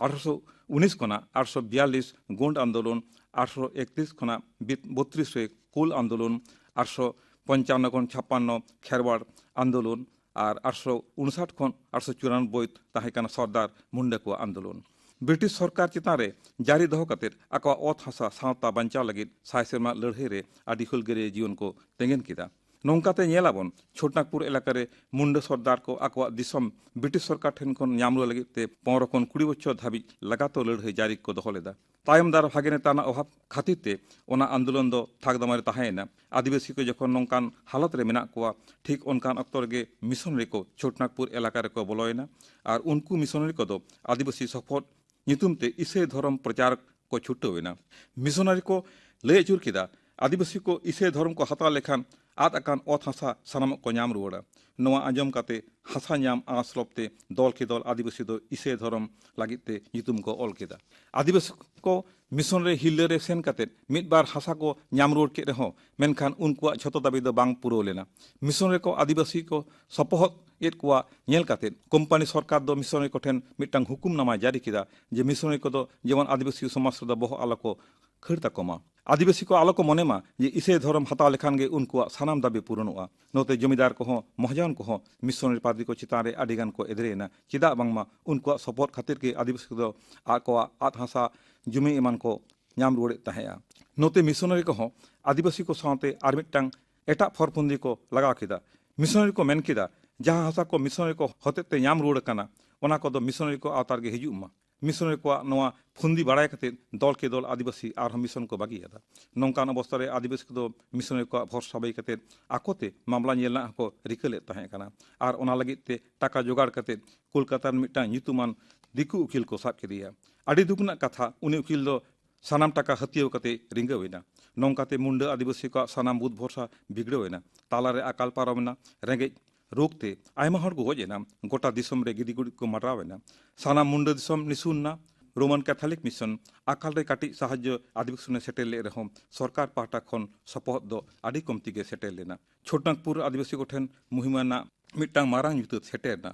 ᱟᱴᱷᱨᱚᱥᱚ ᱩᱱᱤᱥ ᱠᱷᱚᱱᱟᱜ ᱟᱴᱷᱨᱚᱥᱚ ᱵᱤᱭᱟᱞᱞᱤᱥ ᱜᱳᱸᱰ ᱟᱱᱫᱳᱞᱚᱱ, ᱟᱴᱷᱨᱚᱥᱚ ᱮᱠᱛᱨᱤᱥ ᱠᱷᱚᱱᱟᱜ ᱵᱤᱛ-, ᱵᱚᱛᱛᱨᱤᱥ ᱨᱮ ᱠᱳᱞ ᱟᱱᱫᱳᱞᱚᱱ, ᱟᱴᱷᱨᱚᱥᱚ ᱯᱚᱧᱪᱟᱱᱱᱚ ᱠᱷᱚᱱ ᱪᱷᱟᱯᱟᱱᱱᱚ ᱠᱷᱮᱨᱣᱟᱲ ᱟᱱᱫᱳᱞᱚᱱ ᱟᱨ ᱟᱴᱷᱨᱚᱥᱚ ᱩᱱᱥᱟᱴ ᱠᱷᱚᱱ ᱟᱴᱷᱨᱚᱥᱚ ᱪᱩᱨᱟᱱᱚᱵᱵᱳᱭ ᱛᱟᱦᱮᱸ ᱠᱟᱱᱟ ᱥᱚᱨᱫᱟᱨ ᱢᱩᱱᱰᱟ ᱠᱚᱣᱟᱜ ᱟᱱᱫᱳᱞᱚᱱ᱾ ᱵᱨᱤᱴᱤᱥ ᱥᱚᱨᱠᱟᱨ ᱪᱮᱛᱟᱱ ᱨᱮ ᱡᱟᱹᱨᱤ ᱫᱚᱦᱚ ᱠᱟᱛᱮ ᱟᱠᱚᱣᱟᱜ ᱚᱛ ᱦᱟᱥᱟ ᱥᱟᱶᱛᱟ ᱵᱟᱧᱪᱟᱣ ᱞᱟᱹᱜᱤᱫ ᱥᱟᱭ ᱥᱮᱨᱢᱟ ᱞᱟᱹᱲᱦᱟᱹᱭ ᱨᱮ ᱟᱹᱰᱤ ᱦᱩᱞᱜᱟᱹᱨᱤᱭᱟᱹ ᱡᱤᱭᱚᱱ ᱠᱚ ᱛᱮᱸᱜᱮᱱ ᱠᱮᱫᱟ᱾ ᱱᱚᱝᱠᱟᱛᱮ ᱧᱮᱞ ᱟᱵᱚᱱ, ᱪᱷᱳᱴᱱᱟᱜᱽᱯᱩᱨ ᱮᱞᱟᱠᱟ ᱨᱮ ᱢᱩᱱᱰᱟᱹ ᱥᱚᱨᱫᱟᱨ ᱠᱚ ᱟᱠᱚᱣᱟᱜ ᱫᱤᱥᱚᱢ ᱵᱨᱤᱴᱤᱥ ᱥᱚᱨᱠᱟᱨ ᱴᱷᱮᱱ ᱠᱷᱚᱱ ᱧᱟᱢ ᱨᱩᱣᱟᱹᱲ ᱞᱟᱹᱜᱤᱫ ᱛᱮ ᱯᱚᱱᱨᱚ ᱠᱷᱚᱱ ᱠᱩᱲᱤ ᱵᱚᱪᱷᱚᱨ ᱫᱷᱟᱹᱵᱤᱡ ᱞᱟᱜᱟᱛᱚ ᱞᱟᱹᱲᱦᱟᱹᱭ ᱡᱟᱹᱨᱤ ᱠᱚ ᱫᱚᱦᱚ ᱞᱮᱫᱟ᱾ ᱛᱟᱭᱚᱢ ᱫᱟᱨᱟᱢ ᱵᱷᱟᱜᱮ ᱱᱮᱛᱟ ᱨᱮᱱᱟᱜ ᱚᱵᱷᱟᱵᱽ ᱠᱷᱟᱹᱛᱤᱨ ᱛᱮ ᱚᱱᱟ ᱟᱱᱫᱳᱞᱚᱱ ᱫᱚ ᱛᱷᱟᱠ ᱫᱟᱢᱟᱨᱮ ᱛᱟᱦᱮᱸᱭᱮᱱᱟ᱾ ᱟᱹᱫᱤᱵᱟᱹᱥᱤ ᱠᱚ ᱡᱚᱠᱷᱚᱱ ᱱᱚᱝᱠᱟᱱ ᱦᱟᱞᱚᱛ ᱨᱮ ᱢᱮᱱᱟᱜ ᱠᱚᱣᱟ, ᱴᱷᱤᱠ ᱚᱱᱠᱟᱱ ᱚᱠᱛᱚ ᱨᱮᱜᱮ ᱢᱤᱥᱚᱱᱟᱨᱤ ᱠᱚ ᱪᱷᱳᱴᱱᱟᱜᱽᱯᱩᱨ ᱮᱞᱟᱠᱟ ᱨᱮᱠᱚ ᱵᱚᱞᱚᱭᱮᱱᱟ᱾ ᱟᱨ ᱩᱱᱠᱩ ᱢᱤᱥᱚᱱᱟᱨᱤ ᱠᱚᱫᱚ ᱟᱹᱫᱤᱵᱟᱹᱥᱤ ᱥᱚᱯᱚᱦᱚᱫ ᱧᱩᱛᱩᱢ ᱛᱮ ᱤᱥᱟᱹᱭ ᱫᱷᱚᱨᱚᱢ ᱯᱨᱚᱪᱟᱨ ᱠᱚ ᱪᱷᱩᱴᱟᱹᱣ ᱮᱱᱟ᱾ ᱢᱤᱥᱚᱱᱟᱨᱤ ᱠᱚ ᱞᱟᱹᱭ ᱟᱹᱪᱩᱨ ᱠᱮᱫᱟ, ᱟᱹᱫᱤᱵᱟᱹᱥᱤ ᱠᱚ ᱤᱥᱟᱹᱭ ᱫᱷᱚᱨᱚᱢ ᱠᱚ ᱦᱟᱛᱟᱣ ᱞᱮᱠᱷᱟᱱ ᱟᱫ ᱟᱠᱟᱱ ᱚᱛ ᱦᱟᱥᱟ ᱥᱟᱱᱟᱢᱟᱜ ᱠᱚ ᱧᱟᱢ ᱨᱩᱣᱟᱹᱲᱟ᱾ ᱱᱚᱣᱟ ᱟᱸᱡᱚᱢ ᱠᱟᱛᱮ ᱦᱟᱥᱟ ᱧᱟᱢ ᱟᱸᱥ ᱞᱚᱵ ᱛᱮ ᱫᱚᱞ ᱠᱮ ᱫᱚᱞ ᱟᱹᱫᱤᱵᱟᱹᱥᱤ ᱫᱚ ᱤᱥᱟᱹᱭ ᱫᱷᱚᱨᱚᱢ ᱞᱟᱹᱜᱤᱫ ᱛᱮ ᱧᱩᱛᱩᱢ ᱠᱚ ᱚᱞ ᱠᱮᱫᱟ᱾ ᱟᱹᱫᱤᱵᱟᱹᱥᱤ ᱠᱚ ᱢᱤᱥᱚᱱ ᱨᱮ ᱦᱤᱨᱞᱟᱹ ᱨᱮ ᱥᱮᱱ ᱠᱟᱛᱮ ᱢᱤᱫ ᱵᱟᱨ ᱦᱟᱥᱟ ᱠᱚ ᱧᱟᱢ ᱨᱩᱣᱟᱹᱲ ᱠᱮᱫ ᱨᱮᱦᱚᱸ, ᱢᱮᱱᱠᱷᱟᱱ ᱩᱱᱠᱩᱣᱟᱜ ᱡᱷᱚᱛᱚ ᱫᱟᱹᱵᱤ ᱫᱚ ᱵᱟᱝ ᱯᱩᱨᱟᱹᱣ ᱞᱮᱱᱟ᱾ ᱢᱤᱥᱚᱱ ᱨᱮᱠᱚ ᱟᱹᱫᱤᱵᱟᱹᱥᱤ ᱠᱚ ᱥᱚᱯᱚᱦᱚᱫ ᱮᱫ ᱠᱚᱣᱟ ᱧᱮᱞ ᱠᱟᱛᱮ ᱠᱳᱢᱯᱟᱱᱤ ᱥᱚᱨᱠᱟᱨ ᱫᱚ ᱢᱤᱥᱚᱱᱟᱨᱤ ᱠᱚᱴᱷᱮᱱ ᱢᱤᱫᱴᱟᱝ ᱦᱩᱠᱩᱢ ᱱᱟᱢᱟᱭ ᱡᱟᱹᱨᱤ ᱠᱮᱫᱟ ᱡᱮ ᱢᱤᱥᱚᱱᱟᱨᱤ ᱠᱚᱫᱚ ᱡᱮᱢᱚᱱ ᱟᱹᱫᱤᱵᱟᱹᱥᱤ ᱥᱚᱢᱟᱡᱽ ᱨᱮᱫᱚ ᱵᱚᱦᱚᱜ ᱟᱞᱚ ᱠᱚ ᱠᱷᱟᱹᱲ ᱛᱟᱠᱚ ᱢᱟ᱾ ᱟᱹᱫᱤᱵᱟᱹᱥᱤ ᱠᱚ ᱟᱞᱚ ᱠᱚ ᱢᱚᱱᱮ ᱢᱟ ᱡᱮ ᱤᱥᱟᱹᱭ ᱫᱷᱚᱨᱚᱢ ᱦᱟᱛᱟᱣ ᱞᱮᱠᱷᱟᱱ ᱜᱮ ᱩᱱᱠᱩᱣᱟᱜ ᱥᱟᱱᱟᱢ ᱫᱟᱹᱵᱤ ᱯᱩᱨᱚᱱᱚᱜᱼᱟ᱾ ᱱᱚᱛᱮ ᱡᱚᱢᱤᱫᱟᱨ ᱠᱚᱦᱚᱸ ᱢᱚᱦᱟᱡᱚᱱ ᱠᱚᱦᱚᱸ ᱢᱤᱥᱚᱱᱟᱨᱤ ᱯᱟᱫᱽᱨᱤ ᱠᱚ ᱪᱮᱛᱟᱱ ᱨᱮ ᱟᱹᱰᱤ ᱜᱟᱱ ᱠᱚ ᱮᱫᱽᱨᱮᱭᱮᱱᱟ᱾ ᱪᱮᱫᱟᱜ ᱵᱟᱝᱢᱟ ᱩᱱᱠᱩᱣᱟᱜ ᱥᱚᱯᱚᱦᱚᱫ ᱠᱷᱟᱹᱛᱤᱨ ᱜᱮ ᱟᱹᱫᱤᱵᱟᱹᱥᱤ ᱠᱚᱫᱚ ᱟᱠᱚᱣᱟᱜ ᱟᱫ ᱦᱟᱥᱟ, ᱡᱚᱢᱤ ᱮᱢᱟᱱ ᱠᱚ ᱧᱟᱢ ᱨᱩᱣᱟᱹᱲᱮᱫ ᱛᱟᱦᱮᱸᱫᱼᱟ᱾ ᱱᱚᱛᱮ ᱢᱤᱥᱚᱱᱟᱨᱤ ᱠᱚᱦᱚᱸ ᱟᱹᱫᱤᱵᱟᱹᱥᱤ ᱠᱚ ᱥᱟᱶᱛᱮ ᱟᱨ ᱢᱤᱫᱴᱟᱝ ᱮᱴᱟᱜ ᱯᱷᱚᱨᱯᱷᱚᱱᱫᱤ ᱠᱚ ᱞᱟᱜᱟᱣ ᱠᱮᱫᱟ᱾ ᱢᱤᱥᱚᱱᱟᱨᱤ ᱠᱚ ᱢᱮᱱ ᱠᱮᱫᱟ, ᱡᱟᱦᱟᱸ ᱦᱟᱥᱟ ᱠᱚ ᱢᱤᱥᱚᱱᱟᱨᱤ ᱠᱚ ᱦᱚᱛᱮᱛᱮ ᱧᱟᱢ ᱨᱩᱣᱟᱹᱲ ᱟᱠᱟᱱᱟ, ᱚᱱᱟ ᱠᱚᱫᱚ ᱢᱤᱥᱚᱱᱟᱨᱤ ᱠᱚ ᱟᱣᱛᱟ ᱨᱮᱜᱮ ᱦᱤᱡᱩᱜ ᱢᱟ᱾ ᱢᱤᱥᱚᱱᱟᱨᱤ ᱠᱚᱣᱟᱜ ᱱᱚᱣᱟ ᱯᱷᱩᱱᱫᱤ ᱵᱟᱲᱟᱭ ᱠᱟᱛᱮ ᱫᱚᱞ ᱠᱮ ᱫᱚᱞ ᱟᱹᱫᱤᱵᱟᱹᱥᱤ ᱟᱨᱦᱚᱸ ᱢᱤᱥᱚᱱ ᱠᱚ ᱵᱟᱹᱜᱤᱭᱟᱫᱟ᱾ ᱱᱚᱝᱠᱟᱱ ᱚᱵᱚᱥᱛᱟ ᱨᱮ ᱟᱹᱫᱤᱵᱟᱹᱥᱤ ᱠᱚᱫᱚ ᱢᱤᱥᱚᱱᱟᱨᱤ ᱠᱚᱣᱟᱜ ᱵᱷᱚᱨᱥᱟ ᱵᱟᱹᱜᱤ ᱠᱟᱛᱮ ᱟᱠᱚᱛᱮ ᱢᱟᱢᱞᱟ ᱧᱮᱞ ᱨᱮᱱᱟᱜ ᱦᱚᱸᱠᱚ ᱨᱤᱠᱟᱹ ᱞᱮᱫ ᱛᱟᱦᱮᱸ ᱠᱟᱱᱟ᱾ ᱟᱨ ᱚᱱᱟ ᱞᱟᱹᱜᱤᱫ ᱛᱮ ᱴᱟᱠᱟ ᱡᱚᱜᱟᱲ ᱠᱟᱛᱮ ᱠᱳᱞᱠᱟᱛᱟ ᱨᱮᱱ ᱢᱤᱫᱴᱟᱝ ᱧᱩᱛᱩᱢᱟᱱ ᱫᱤᱠᱩ ᱩᱠᱤᱞ ᱠᱚ ᱥᱟᱵ ᱠᱮᱫᱮᱭᱟ᱾ ᱟᱹᱰᱤ ᱫᱩᱠ ᱨᱮᱱᱟᱜ ᱠᱟᱛᱷᱟ, ᱩᱱᱤ ᱩᱠᱤᱞ ᱫᱚ ᱥᱟᱱᱟᱢ ᱴᱟᱠᱟ ᱦᱟᱹᱛᱭᱟᱹᱣ ᱠᱟᱛᱮ ᱨᱤᱸᱜᱟᱹᱣ ᱮᱱᱟ᱾ ᱱᱚᱝᱠᱟᱛᱮ ᱢᱩᱱᱰᱟᱹ ᱟᱹᱫᱤᱵᱟᱹᱥᱤ ᱠᱚᱣᱟᱜ ᱥᱟᱱᱟᱢ ᱵᱩᱫ ᱵᱷᱚᱨᱥᱟ ᱵᱤᱜᱽᱲᱟᱹᱣ ᱮᱱᱟ᱾ ᱛᱟᱞᱟᱨᱮ ᱟᱠᱟᱞ ᱯᱟᱨᱚᱢ ᱮᱱᱟ᱾ ᱨᱮᱸᱜᱮᱡ ᱨᱳᱜᱽ ᱛᱮ ᱟᱭᱢᱟ ᱦᱚᱲ ᱠᱚ ᱜᱚᱡ ᱮᱱᱟ᱾ ᱜᱚᱴᱟ ᱫᱤᱥᱚᱢ ᱨᱮ ᱜᱤᱫᱤ ᱜᱩᱰᱤ ᱠᱚ ᱢᱟᱰᱨᱟᱣ ᱮᱱᱟ᱾ ᱥᱟᱱᱟᱢ ᱢᱩᱱᱰᱟᱹ ᱫᱤᱥᱚᱢ ᱱᱤᱥᱩᱱ ᱮᱱᱟ᱾ ᱨᱳᱢᱟᱱ ᱠᱮᱛᱷᱚᱞᱤᱠ ᱢᱤᱥᱚᱱ ᱟᱠᱟᱞ ᱨᱮ ᱠᱟᱹᱴᱤᱡ ᱥᱟᱦᱟᱡᱽᱡᱚ ᱟᱹᱫᱤᱵᱟᱹᱥᱤ ᱠᱚ ᱴᱷᱮᱱ ᱥᱮᱴᱮᱨ ᱞᱮᱫ ᱨᱮᱦᱚᱸ ᱥᱚᱨᱠᱟᱨ ᱯᱟᱦᱴᱟ ᱠᱷᱚᱱ ᱥᱚᱯᱚᱦᱚᱫ ᱫᱚ ᱟᱹᱰᱤ ᱠᱚᱢᱛᱤ ᱜᱮ ᱥᱮᱴᱮᱨ ᱞᱮᱱᱟ᱾ ᱪᱷᱳᱴᱱᱟᱜᱽᱯᱩᱨ ᱟᱹᱫᱤᱵᱟᱹᱥᱤ ᱠᱚᱴᱷᱮᱱ ᱢᱩᱦᱤᱢᱟ ᱨᱮᱱᱟᱜ ᱢᱤᱫᱴᱟᱝ ᱢᱟᱨᱟᱝ ᱧᱩᱛᱟᱹᱛ ᱥᱮᱴᱮᱨ ᱮᱱᱟ᱾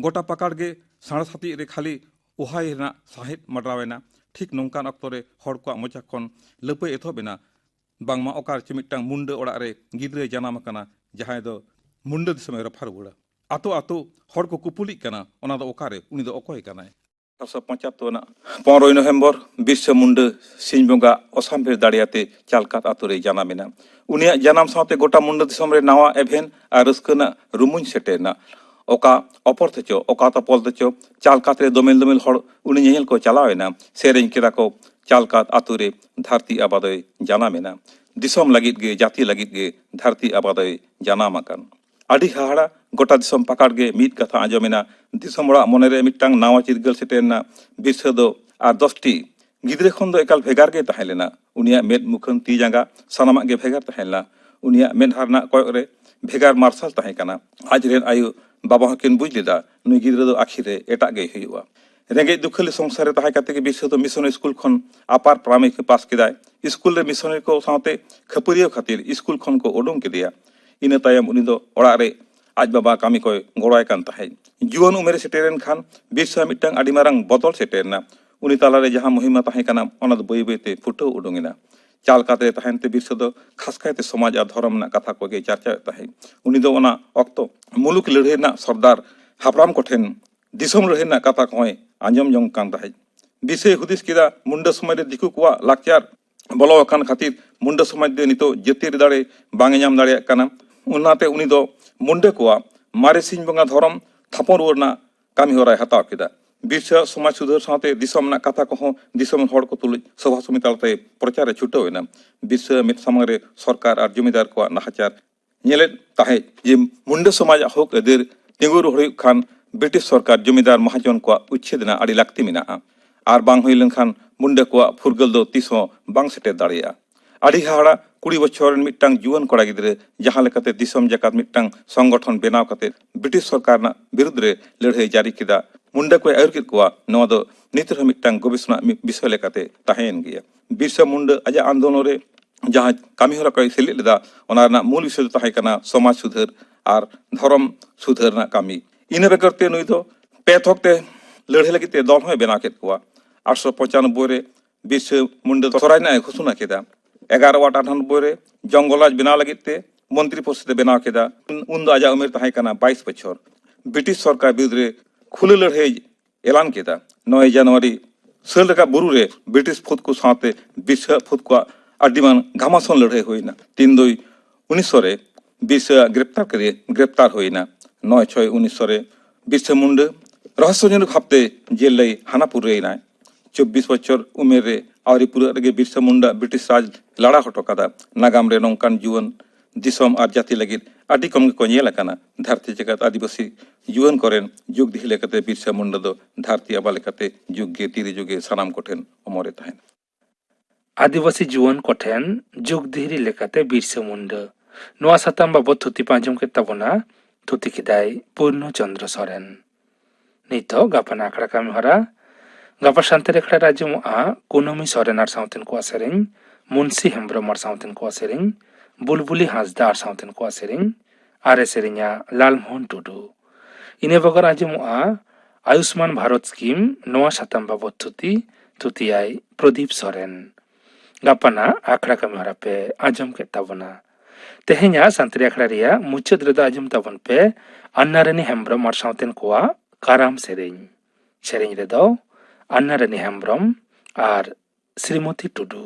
ᱜᱚᱴᱟ ᱯᱟᱠᱟᱲ ᱜᱮ ᱥᱟᱬᱮᱥ ᱦᱟᱹᱛᱤᱡ ᱨᱮ ᱠᱷᱟᱹᱞᱤ ᱳᱦᱟᱭ ᱨᱮᱱᱟᱜ ᱥᱟᱸᱦᱮᱫ ᱢᱟᱰᱨᱟᱣ ᱮᱱᱟ᱾ ᱴᱷᱤᱠ ᱱᱚᱝᱠᱟᱱ ᱚᱠᱛᱚ ᱨᱮ ᱦᱚᱲ ᱠᱚᱣᱟᱜ ᱢᱚᱪᱟ ᱠᱷᱚᱱ ᱞᱟᱹᱯᱟᱹᱭ ᱮᱛᱚᱦᱚᱵ ᱮᱱᱟ, ᱵᱟᱝᱢᱟ ᱚᱠᱟ ᱨᱮᱪᱚ ᱢᱤᱫᱴᱟᱝ ᱢᱩᱱᱰᱟᱹ ᱚᱲᱟᱜ ᱨᱮ ᱜᱤᱫᱽᱨᱟᱹᱭ ᱡᱟᱱᱟᱢ ᱟᱠᱟᱱᱟ, ᱡᱟᱦᱟᱸᱭ ᱫᱚ ᱢᱩᱱᱰᱟᱹ ᱫᱤᱥᱚᱢᱮ ᱨᱚᱯᱷᱟ ᱨᱩᱣᱟᱹᱲᱟ᱾ ᱟᱛᱳ ᱟᱛᱳ ᱦᱚᱲ ᱠᱚ ᱠᱩᱯᱩᱞᱤᱜ ᱠᱟᱱᱟ, "ᱚᱱᱟ ᱫᱚ ᱚᱠᱟᱨᱮ? ᱩᱱᱤ ᱫᱚ ᱚᱠᱚᱭ ᱠᱟᱱᱟᱭ?" ᱟᱴᱷᱨᱚᱥᱚ ᱯᱚᱸᱪᱟᱛᱛᱳᱨ ᱨᱮᱱᱟᱜ ᱯᱚᱱᱨᱚᱭ ᱱᱚᱵᱷᱮᱢᱵᱚᱨ ᱵᱤᱨᱥᱟ ᱢᱩᱱᱰᱟᱹ ᱥᱤᱧ ᱵᱚᱸᱜᱟ ᱚᱥᱟᱢᱵᱷᱮᱲ ᱫᱟᱲᱮᱭᱟᱛᱮ ᱪᱟᱞᱠᱟᱛ ᱟᱛᱳ ᱨᱮᱭ ᱡᱟᱱᱟᱢ ᱮᱱᱟ᱾ ᱩᱱᱤᱭᱟᱜ ᱡᱟᱱᱟᱢ ᱥᱟᱶᱛᱮ ᱜᱚᱴᱟ ᱢᱩᱱᱰᱟᱹ ᱫᱤᱥᱚᱢ ᱨᱮ ᱱᱟᱣᱟ ᱮᱵᱷᱮᱱ ᱟᱨ ᱨᱟᱹᱥᱠᱟᱹ ᱨᱮᱱᱟᱜ ᱨᱩᱢᱩᱧ ᱥᱮᱴᱮᱨ ᱮᱱᱟ᱾ ᱚᱠᱟ ᱚᱯᱚᱨ ᱛᱮᱪᱚ, ᱚᱠᱟ ᱛᱚᱯᱚᱞ ᱛᱮᱪᱚ, ᱪᱟᱞᱠᱟᱛ ᱨᱮ ᱫᱚᱢᱮᱞ ᱫᱚᱢᱮᱞ ᱦᱚᱲ ᱩᱱᱤ ᱧᱮᱧᱮᱞ ᱠᱚ ᱪᱟᱞᱟᱣ ᱮᱱᱟ᱾ ᱥᱮᱨᱮᱧ ᱠᱮᱫᱟ ᱠᱚ, "ᱪᱟᱞᱠᱟᱛ ᱟᱛᱳ ᱨᱮ ᱫᱷᱟᱹᱨᱛᱤ ᱟᱵᱟᱫᱚᱭ ᱡᱟᱱᱟᱢ ᱮᱱᱟ, ᱫᱤᱥᱚᱢ ᱞᱟᱹᱜᱤᱫ ᱜᱮ, ᱡᱟᱹᱛᱤ ᱞᱟᱹᱜᱤᱫ ᱜᱮ ᱫᱷᱟᱹᱨᱛᱤ ᱟᱵᱟᱫᱚᱭ ᱡᱟᱱᱟᱢ ᱟᱠᱟᱱ᱾" ᱟᱹᱰᱤ ᱦᱟᱦᱟᱲᱟ, ᱜᱚᱴᱟ ᱫᱤᱥᱚᱢ ᱯᱟᱠᱟᱲ ᱜᱮ ᱢᱤᱫ ᱠᱟᱛᱷᱟ ᱟᱸᱡᱚᱢ ᱮᱱᱟ᱾ ᱫᱤᱥᱚᱢ ᱦᱚᱲᱟᱜ ᱢᱚᱱᱮᱨᱮ ᱢᱤᱫᱴᱟᱝ ᱱᱟᱣᱟ ᱪᱤᱨᱜᱟᱹᱞ ᱥᱮᱴᱮᱨ ᱮᱱᱟ᱾ ᱵᱤᱨᱥᱟᱹ ᱫᱚ ᱟᱨ ᱫᱚᱥᱴᱤ ᱜᱤᱫᱽᱨᱟᱹ ᱠᱷᱚᱱ ᱫᱚ ᱮᱠᱟᱞ ᱵᱷᱮᱜᱟᱨ ᱜᱮ ᱛᱟᱦᱮᱸ ᱞᱮᱱᱟ᱾ ᱩᱱᱤᱭᱟᱜ ᱢᱮᱫ, ᱢᱩᱠᱷᱟᱹᱱ, ᱛᱤ ᱡᱟᱸᱜᱟ ᱥᱟᱱᱟᱢᱟᱜ ᱜᱮ ᱵᱷᱮᱜᱟᱨ ᱛᱟᱦᱮᱸ ᱞᱮᱱᱟ᱾ ᱩᱱᱤᱭᱟᱜ ᱢᱮᱫᱦᱟ ᱨᱮᱱᱟᱜ ᱠᱚᱭᱚᱜ ᱨᱮ ᱵᱷᱮᱜᱟᱨ ᱢᱟᱨᱥᱟᱞ ᱛᱟᱦᱮᱸ ᱠᱟᱱᱟ᱾ ᱟᱡ ᱨᱮᱱ ᱟᱭᱳ ᱵᱟᱵᱟ ᱦᱚᱸᱠᱤᱱ ᱵᱩᱡᱽ ᱞᱮᱫᱟ, ᱱᱩᱭ ᱜᱤᱫᱽᱨᱟᱹ ᱫᱚ ᱟᱹᱠᱷᱤᱨ ᱨᱮ ᱮᱴᱟᱜ ᱜᱮᱭ ᱦᱩᱭᱩᱜᱼᱟ᱾ ᱨᱮᱸᱜᱮᱡ ᱫᱩᱠᱷᱟᱹᱞᱤ ᱥᱚᱝᱥᱟᱨ ᱨᱮ ᱛᱟᱦᱮᱸ ᱠᱟᱛᱮ ᱜᱮ ᱵᱤᱨᱥᱟᱹ ᱫᱚ ᱢᱤᱥᱚᱱ ᱥᱠᱩᱞ ᱠᱷᱚᱱ ᱟᱯᱟᱨ ᱯᱨᱟᱭᱢᱟᱨᱤ ᱯᱟᱥ ᱠᱮᱫᱟᱭ᱾ ᱥᱠᱩᱞ ᱨᱮ ᱢᱤᱥᱚᱱᱟᱨᱤ ᱠᱚ ᱥᱟᱶᱛᱮ ᱠᱷᱟᱹᱯᱟᱹᱨᱤᱭᱟᱹᱣ ᱠᱷᱟᱹᱛᱤᱨ ᱥᱠᱩᱞ ᱠᱷᱚᱱ ᱠᱚ ᱩᱰᱩᱝ ᱠᱮᱫᱮᱭᱟ᱾ ᱤᱱᱟᱹ ᱛᱟᱭᱚᱢ ᱩᱱᱤ ᱫᱚ ᱚᱲᱟᱜ ᱨᱮ ᱟᱡ ᱵᱟᱵᱟ ᱠᱟᱹᱢᱤ ᱠᱚᱭ ᱜᱚᱲᱚᱣᱟᱭ ᱠᱟᱱ ᱛᱟᱦᱮᱸᱫ᱾ ᱡᱩᱣᱟᱹᱱ ᱩᱢᱮᱨ ᱮ ᱥᱮᱴᱮᱨ ᱮᱱ ᱠᱷᱟᱱ ᱵᱤᱨᱥᱟ ᱢᱤᱫᱴᱟᱝ ᱟᱹᱰᱤ ᱢᱟᱨᱟᱝ ᱵᱚᱫᱚᱞ ᱥᱮᱴᱮᱨ ᱮᱱᱟ᱾ ᱩᱱᱤ ᱛᱟᱞᱟᱨᱮ ᱡᱟᱦᱟᱸ ᱢᱩᱦᱤᱢᱟ ᱛᱟᱦᱮᱸ ᱠᱟᱱᱟ, ᱚᱱᱟ ᱫᱚ ᱵᱟᱹᱭ ᱵᱟᱹᱭᱛᱮ ᱯᱷᱩᱴᱟᱹᱣ ᱩᱰᱩᱝ ᱮᱱᱟ᱾ ᱪᱟᱞᱠᱟᱛ ᱨᱮ ᱛᱟᱦᱮᱱ ᱛᱮ ᱵᱤᱨᱥᱟ ᱫᱚ ᱠᱷᱟᱥ ᱠᱟᱭᱛᱮ ᱥᱚᱢᱟᱡᱽ ᱟᱨ ᱫᱷᱚᱨᱚᱢ ᱨᱮᱱᱟᱜ ᱠᱟᱛᱷᱟ ᱠᱚᱜᱮ ᱪᱟᱨᱪᱟᱣᱮᱫ ᱛᱟᱦᱮᱸᱫ᱾ ᱩᱱᱤ ᱫᱚ ᱚᱱᱟ ᱚᱠᱛᱚ ᱢᱩᱞᱩᱠ ᱞᱟᱹᱲᱦᱟᱹᱭ ᱨᱮᱱᱟᱜ ᱥᱚᱨᱫᱟᱨ ᱦᱟᱯᱲᱟᱢ ᱠᱚᱴᱷᱮᱱ ᱫᱤᱥᱚᱢ ᱞᱟᱹᱲᱦᱟᱹᱭ ᱨᱮᱱᱟᱜ ᱠᱟᱛᱷᱟ ᱠᱚᱦᱚᱸᱭ ᱟᱸᱡᱚᱢ ᱡᱚᱝ ᱠᱟᱱ ᱛᱟᱦᱮᱸᱫ᱾ ᱵᱤᱨᱥᱟᱭ ᱦᱩᱫᱤᱥ ᱠᱮᱫᱟ, ᱢᱩᱱᱰᱟᱹ ᱥᱚᱢᱟᱡᱽ ᱨᱮ ᱫᱤᱠᱩ ᱠᱚᱣᱟᱜ ᱞᱟᱠᱪᱟᱨ ᱵᱚᱞᱚ ᱟᱠᱟᱱ ᱠᱷᱟᱹᱛᱤᱨ ᱢᱩᱱᱰᱟᱹ ᱥᱚᱢᱟᱡᱽ ᱫᱚ ᱱᱤᱛᱚᱜ ᱡᱟᱹᱛᱤᱭᱟᱹᱨᱤ ᱫᱟᱲᱮ ᱵᱟᱝ ᱮ ᱧᱟᱢ ᱫᱟᱲᱮᱭᱟᱜ ᱠᱟᱱᱟ᱾ ᱚᱱᱟᱛᱮ ᱩᱱᱤ ᱫᱚ ᱢᱩᱱᱰᱟᱹ ᱠᱚᱣᱟᱜ ᱢᱟᱨᱮ ᱥᱤᱧ ᱵᱚᱸᱜᱟ ᱫᱷᱚᱨᱚᱢ ᱛᱷᱟᱯᱚᱱ ᱨᱩᱣᱟᱹᱲ ᱨᱮᱱᱟᱜ ᱠᱟᱹᱢᱤ ᱦᱚᱨᱟᱭ ᱦᱟᱛᱟᱣ ᱠᱮᱫᱟ᱾ ᱵᱤᱨᱥᱟ ᱥᱚᱢᱟᱡᱽ ᱥᱩᱫᱷᱟᱹᱨ ᱥᱟᱶᱛᱮ ᱫᱤᱥᱚᱢ ᱨᱮᱱᱟᱜ ᱠᱟᱛᱷᱟ ᱠᱚᱦᱚᱸ ᱫᱤᱥᱚᱢ ᱨᱮᱱ ᱦᱚᱲ ᱠᱚ ᱛᱩᱞᱩᱡ ᱥᱚᱵᱷᱟ ᱥᱚᱢᱤᱛᱤ ᱛᱟᱞᱟᱛᱮ ᱯᱨᱚᱪᱟᱨ ᱨᱮ ᱪᱷᱩᱴᱟᱹᱣ ᱮᱱᱟ᱾ ᱵᱤᱨᱥᱟ ᱢᱮᱫ ᱥᱟᱢᱟᱝ ᱨᱮ ᱥᱚᱨᱠᱟᱨ ᱟᱨ ᱡᱚᱢᱤᱫᱟᱨ ᱠᱚᱣᱟᱜ ᱱᱟᱦᱟᱪᱟᱨ ᱧᱮᱞᱮᱫ ᱛᱟᱦᱮᱸᱫ ᱡᱮ ᱢᱩᱱᱰᱟᱹ ᱥᱚᱢᱟᱡᱽ ᱟᱜ ᱦᱚᱠ ᱟᱹᱭᱫᱟᱹᱨ ᱛᱤᱸᱜᱩ ᱨᱩᱣᱟᱹᱲ ᱦᱩᱭᱩᱜ ᱠᱷᱟᱱ ᱵᱨᱤᱴᱤᱥ ᱥᱚᱨᱠᱟᱨ ᱡᱚᱢᱤᱫᱟᱨ ᱢᱟᱦᱟᱡᱚᱱ ᱠᱚᱣᱟᱜ ᱩᱪᱪᱷᱮᱫ ᱨᱮᱱᱟᱜ ᱟᱹᱰᱤ ᱞᱟᱹᱠᱛᱤ ᱢᱮᱱᱟᱜᱼᱟ᱾ ᱟᱨ ᱵᱟᱝ ᱦᱩᱭ ᱞᱮᱱᱠᱷᱟᱱ ᱢᱩᱱᱰᱟᱹ ᱠᱚᱣᱟᱜ ᱯᱷᱩᱨᱜᱟᱹᱞ ᱫᱚ ᱛᱤᱥ ᱦᱚᱸ ᱵᱟᱝ ᱥᱮᱴᱮᱨ ᱫᱟᱲᱮᱭᱟᱜᱼᱟ᱾ ᱟᱹᱰᱤ ᱦᱟᱦᱟᱲᱟ, ᱠᱩᱲᱤ ᱵᱚᱪᱷᱚᱨ ᱨᱮᱱ ᱢᱤᱫᱴᱟᱝ ᱡᱩᱣᱟᱹᱱ ᱠᱚᱲᱟ ᱜᱤᱫᱽᱨᱟᱹ ᱡᱟᱦᱟᱸ ᱞᱮᱠᱟᱛᱮ ᱫᱤᱥᱚᱢ ᱡᱟᱠᱟᱛ ᱢᱤᱫᱴᱟᱝ ᱥᱚᱝᱜᱚᱴᱷᱚᱱ ᱵᱮᱱᱟᱣ ᱠᱟᱛᱮ ᱵᱨᱤᱴᱤᱥ ᱥᱚᱨᱠᱟᱨ ᱨᱮᱱᱟᱜ ᱵᱤᱨᱩᱫᱽ ᱨᱮ ᱞᱟᱹᱲᱦᱟᱹᱭ ᱡᱟᱹᱨᱤ ᱠᱮᱫᱟ, ᱢᱩᱱᱰᱟ ᱠᱚᱭ ᱟᱹᱭᱩᱨ ᱠᱮᱫ ᱠᱚᱣᱟ, ᱱᱚᱣᱟ ᱫᱚ ᱱᱤᱛ ᱨᱮᱦᱚᱸ ᱢᱤᱫᱴᱟᱝ ᱜᱚᱵᱮᱥᱚᱱᱟ ᱢᱤᱫ ᱵᱤᱥᱚᱭ ᱞᱮᱠᱟᱛᱮ ᱛᱟᱦᱮᱸᱭᱮᱱ ᱜᱮᱭᱟ᱾ ᱵᱤᱨᱥᱟ ᱢᱩᱱᱰᱟ ᱟᱡᱟᱜ ᱟᱱᱫᱳᱞᱚᱱ ᱨᱮ ᱡᱟᱦᱟᱸ ᱠᱟᱹᱢᱤ ᱦᱚᱨᱟ ᱠᱚᱭ ᱥᱮᱞᱮᱫ ᱞᱮᱫᱟ, ᱚᱱᱟ ᱨᱮᱱᱟᱜ ᱢᱩᱞ ᱵᱤᱥᱚᱭ ᱫᱚ ᱛᱟᱦᱮᱸ ᱠᱟᱱᱟ ᱥᱚᱢᱟᱡᱽ ᱥᱩᱫᱷᱟᱹᱨ ᱟᱨ ᱫᱷᱚᱨᱚᱢ ᱥᱩᱫᱷᱟᱹᱨ ᱨᱮᱱᱟᱜ ᱠᱟᱹᱢᱤ᱾ ᱤᱱᱟᱹ ᱵᱮᱜᱚᱨ ᱛᱮ ᱱᱩᱭ ᱫᱚ ᱯᱮ ᱛᱷᱚᱠ ᱛᱮ ᱞᱟᱹᱲᱦᱟᱹᱭ ᱞᱟᱹᱜᱤᱫ ᱛᱮ ᱫᱚᱞ ᱦᱚᱸᱭ ᱵᱮᱱᱟᱣ ᱠᱮᱫ ᱠᱚᱣᱟ᱾ ᱟᱴᱷᱨᱚᱥᱚ ᱯᱚᱸᱪᱟᱱᱚᱵᱵᱳᱭ ᱨᱮ ᱵᱤᱨᱥᱟ ᱢᱩᱱᱰᱟ ᱫᱚ ᱥᱚᱨᱟᱭ ᱨᱮᱱᱟᱜ ᱮ ᱜᱷᱳᱥᱚᱱᱟ ᱠᱮᱫᱟ᱾ ᱮᱜᱟᱨᱚ ᱟᱴ ᱟᱴᱷᱟᱱᱚᱵᱵᱳᱭ ᱨᱮ ᱡᱚᱝᱜᱚᱞ ᱨᱟᱡᱽ ᱵᱮᱱᱟᱣ ᱞᱟᱹᱜᱤᱫ ᱛᱮ ᱢᱚᱱᱛᱨᱤ ᱯᱚᱨᱤᱥᱚᱫ ᱮ ᱵᱮᱱᱟᱣ ᱠᱮᱫᱟ᱾ ᱩᱱ ᱫᱚ ᱟᱡᱟᱜ ᱩᱢᱮᱨ ᱛᱟᱦᱮᱸ ᱠᱟᱱᱟ ᱵᱟᱭᱤᱥ ᱵᱚᱪᱷᱚᱨ᱾ ᱵᱨᱤᱴᱤᱥ ᱥᱚᱨᱠᱟᱨ ᱵᱤᱨᱩᱫᱷ ᱨᱮ ᱠᱷᱩᱞᱟᱹ ᱞᱟᱹᱲᱦᱟᱹᱭ ᱮᱞᱟᱱ ᱠᱮᱫᱟ᱾ ᱱᱚᱭ ᱡᱟᱱᱩᱣᱟᱨᱤ ᱥᱟᱹᱞ ᱨᱟᱠᱟᱵ ᱵᱩᱨᱩ ᱨᱮ ᱵᱨᱤᱴᱤᱥ ᱯᱷᱟᱹᱫ ᱠᱚ ᱥᱟᱶᱛᱮ ᱵᱤᱨᱥᱟ ᱯᱷᱟᱹᱫ ᱠᱚᱣᱟᱜ ᱟᱹᱰᱤ ᱢᱟᱨᱟᱝ ᱜᱷᱟᱢᱟᱥᱚᱱ ᱞᱟᱹᱲᱦᱟᱹᱭ ᱦᱩᱭᱱᱟ᱾ ᱛᱤᱱ ᱫᱩᱭ ᱩᱱᱤᱥᱥᱚ ᱨᱮ ᱵᱤᱨᱥᱟ ᱜᱨᱮᱯᱛᱟᱨ ᱠᱮᱫᱮ, ᱜᱨᱮᱯᱛᱟᱨ ᱦᱩᱭᱱᱟ᱾ ᱱᱚᱭ ᱪᱷᱚᱭ ᱩᱱᱤᱥᱥᱚ ᱨᱮ ᱵᱤᱨᱥᱟ ᱢᱩᱱᱰᱟ ᱨᱚᱦᱚᱥᱭᱚᱡᱚᱱᱚᱠ ᱵᱷᱟᱵᱛᱮ ᱡᱮᱞ ᱨᱮᱭ ᱦᱟᱱᱟ ᱯᱩᱨᱟᱹᱭᱮᱱᱟᱭ᱾ ᱪᱚᱵᱵᱤᱥ ᱵᱚᱪᱷᱚᱨ ᱩᱢᱮᱨ ᱨᱮ ᱟᱹᱣᱨᱤ ᱯᱩᱨᱟᱹᱜ ᱨᱮᱜᱮ ᱵᱤᱨᱥᱟ ᱢᱩᱱᱰᱟ ᱵᱨᱤᱴᱤᱥ ᱨᱟᱡᱽ ᱞᱟᱲᱟ ᱦᱚᱴᱚ ᱠᱟᱫᱟ᱾ ᱱᱟᱜᱟᱢ ᱨᱮ ᱱᱚᱝᱠᱟᱱ ᱡᱩᱣᱟᱹᱱ ᱫᱤᱥᱚᱢ ᱟᱨ ᱡᱟᱹᱛᱤ ᱞᱟᱹᱜᱤᱫ ᱟᱹᱰᱤ ᱠᱚᱢ ᱜᱮᱠᱚ ᱧᱮᱞ ᱟᱠᱟᱱᱟ᱾ ᱫᱷᱟᱹᱨᱛᱤ ᱡᱟᱠᱟᱛ ᱟᱹᱫᱤᱵᱟᱹᱥᱤ ᱡᱩᱣᱟᱹᱱ ᱠᱚᱨᱮᱱ ᱡᱩᱜᱽ ᱫᱷᱤᱨᱤ ᱞᱮᱠᱟᱛᱮ ᱵᱤᱨᱥᱟ ᱢᱩᱱᱰᱟ ᱫᱚ ᱫᱷᱟᱹᱨᱛᱤ ᱟᱵᱟ ᱞᱮᱠᱟᱛᱮ ᱡᱩᱜᱽ ᱜᱮ ᱛᱤᱨᱮ ᱡᱩᱜᱮ ᱥᱟᱱᱟᱢ ᱠᱚᱴᱷᱮᱱ ᱚᱢᱚᱨᱮ ᱛᱟᱦᱮᱱᱟ᱾ ᱟᱹᱫᱤᱵᱟᱹᱥᱤ ᱡᱩᱣᱟᱹᱱ ᱠᱚᱴᱷᱮᱱ ᱡᱩᱜᱽ ᱫᱷᱤᱨᱤ ᱞᱮᱠᱟᱛᱮ ᱵᱤᱨᱥᱟ ᱢᱩᱱᱰᱟ᱾ ᱱᱚᱣᱟ ᱥᱟᱛᱟᱢ ᱵᱟᱵᱚᱛ ᱛᱷᱩᱛᱤ ᱯᱮ ᱟᱸᱡᱚᱢ ᱠᱮᱫ ᱛᱟᱵᱚᱱᱟ᱾ ᱛᱷᱩᱛᱤ ᱠᱮᱫᱟᱭ ᱯᱩᱨᱱᱚ ᱪᱚᱸᱫᱽᱨᱚ ᱥᱚᱨᱮᱱ᱾ ᱱᱤᱛᱚᱜ ᱜᱟᱯᱟᱱ ᱟᱠᱷᱲᱟ ᱠᱟᱹᱢᱤ ᱦᱚᱨᱟ᱾ ᱜᱟᱯᱟ ᱥᱟᱱᱛᱟᱲᱤ ᱟᱠᱷᱲᱟ ᱨᱮ ᱟᱸᱡᱚᱢᱚᱜᱼᱟ ᱠᱩᱱᱟᱹᱢᱤ ᱥᱚᱨᱮᱱ ᱟᱨ ᱥᱟᱶᱛᱮᱱ ᱠᱚᱣᱟᱜ ᱥᱮᱨᱮᱧ, ᱢᱩᱱᱥᱤ ᱦᱮᱢᱵᱽᱨᱚᱢ ᱟᱨ ᱥᱟᱶᱛᱮᱱ ᱠᱚᱣᱟᱜ ᱥᱮᱨᱮᱧ, ᱵᱩᱞᱵᱩᱞᱤ ᱦᱟᱸᱥᱫᱟ ᱟᱨ ᱥᱟᱶᱛᱮᱱ ᱠᱚᱣᱟᱜ ᱥᱮᱨᱮᱧ, ᱟᱨᱮ ᱥᱮᱨᱮᱧᱟ ᱞᱟᱞᱢᱳᱦᱚᱱ ᱴᱩᱰᱩ᱾ ᱤᱱᱟᱹ ᱵᱮᱜᱚᱨ ᱟᱸᱡᱚᱢᱚᱜᱼᱟ ᱟᱭᱩᱥᱢᱟᱱ ᱵᱷᱟᱨᱚᱛ ᱥᱠᱤᱢ, ᱱᱚᱣᱟ ᱥᱟᱛᱟᱢ ᱵᱟᱵᱚᱛ ᱛᱷᱩᱛᱤ, ᱛᱷᱩᱛᱤᱭᱟᱭ ᱯᱨᱚᱫᱤᱯ ᱥᱚᱨᱮᱱ᱾ ᱜᱟᱯᱟᱱᱟᱜ ᱟᱠᱷᱲᱟ ᱠᱟᱹᱢᱤ ᱦᱚᱨᱟ ᱯᱮ ᱟᱸᱡᱚᱢ ᱠᱮᱫ ᱛᱟᱵᱚᱱᱟ᱾ ᱛᱮᱦᱮᱧᱟᱜ ᱥᱟᱱᱛᱟᱲᱤ ᱟᱠᱷᱲᱟ ᱨᱮᱭᱟᱜ ᱢᱩᱪᱟᱹᱫ ᱨᱮᱫᱚ ᱟᱸᱡᱚᱢ ᱛᱟᱵᱚᱱ ᱯᱮ ᱟᱱᱱᱟ ᱨᱟᱱᱤ ᱦᱮᱢᱵᱽᱨᱚᱢ ᱟᱨ ᱥᱟᱶᱛᱮᱱ ᱠᱚᱣᱟᱜ ᱠᱟᱨᱟᱢ ᱥᱮᱨᱮᱧ᱾ ᱥᱮᱨᱮᱧ ᱨᱮᱫᱚ ᱟᱱᱱᱟ ᱨᱟᱱᱤ ᱦᱮᱢᱵᱽᱨᱚᱢ ᱟᱨ ᱥᱨᱤᱢᱚᱛᱤ ᱴᱩᱰᱩ᱾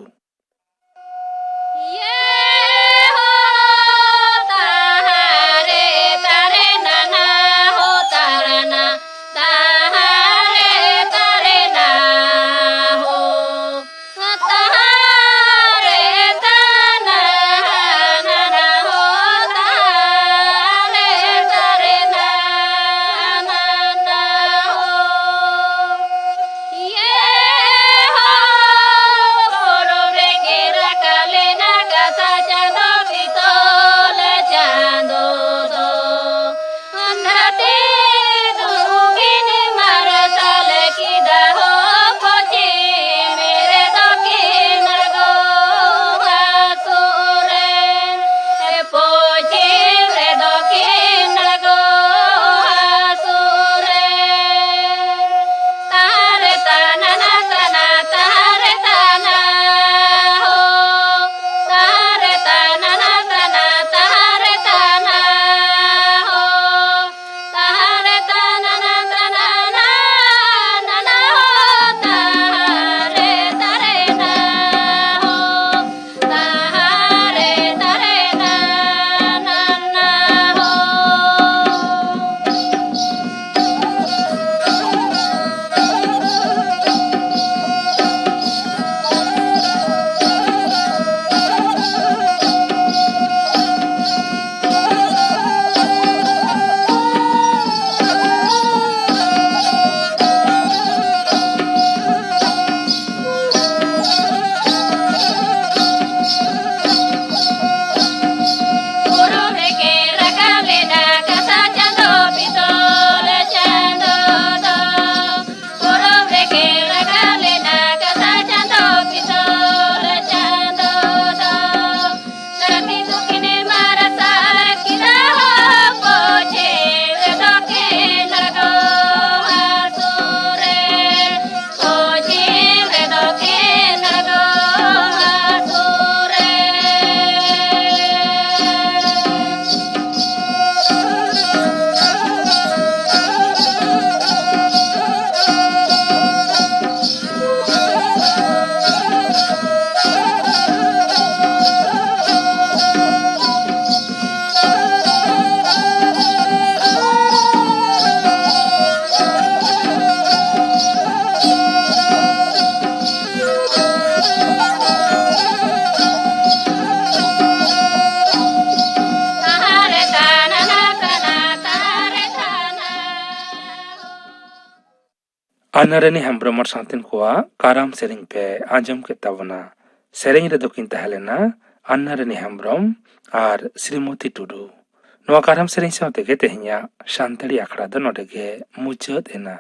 ᱟᱱᱱᱟᱨᱟᱱᱤ ᱦᱮᱢᱵᱽᱨᱚᱢ ᱟᱨ ᱥᱟᱶᱛᱮᱱ ᱠᱚᱣᱟᱜ ᱠᱟᱨᱟᱢ ᱥᱮᱨᱮᱧ ᱯᱮ ᱟᱸᱡᱚᱢ ᱠᱮᱫ ᱛᱟᱵᱚᱱᱟ᱾ ᱥᱮᱨᱮᱧ ᱨᱮᱫᱚ ᱠᱤᱱ ᱛᱟᱦᱮᱸ ᱞᱮᱱᱟ ᱟᱱᱱᱟᱨᱟᱱᱤ ᱦᱮᱢᱵᱽᱨᱚᱢ ᱟᱨ ᱥᱨᱤᱢᱚᱛᱤ ᱴᱩᱰᱩ᱾ ᱱᱚᱣᱟ ᱠᱟᱨᱟᱢ ᱥᱮᱨᱮᱧ ᱥᱟᱶ ᱛᱮᱜᱮ ᱛᱮᱦᱮᱧᱟᱜ ᱥᱟᱱᱛᱟᱲᱤ ᱟᱠᱷᱲᱟ ᱫᱚ ᱱᱚᱰᱮ ᱜᱮ ᱢᱩᱪᱟᱹᱫ ᱮᱱᱟ᱾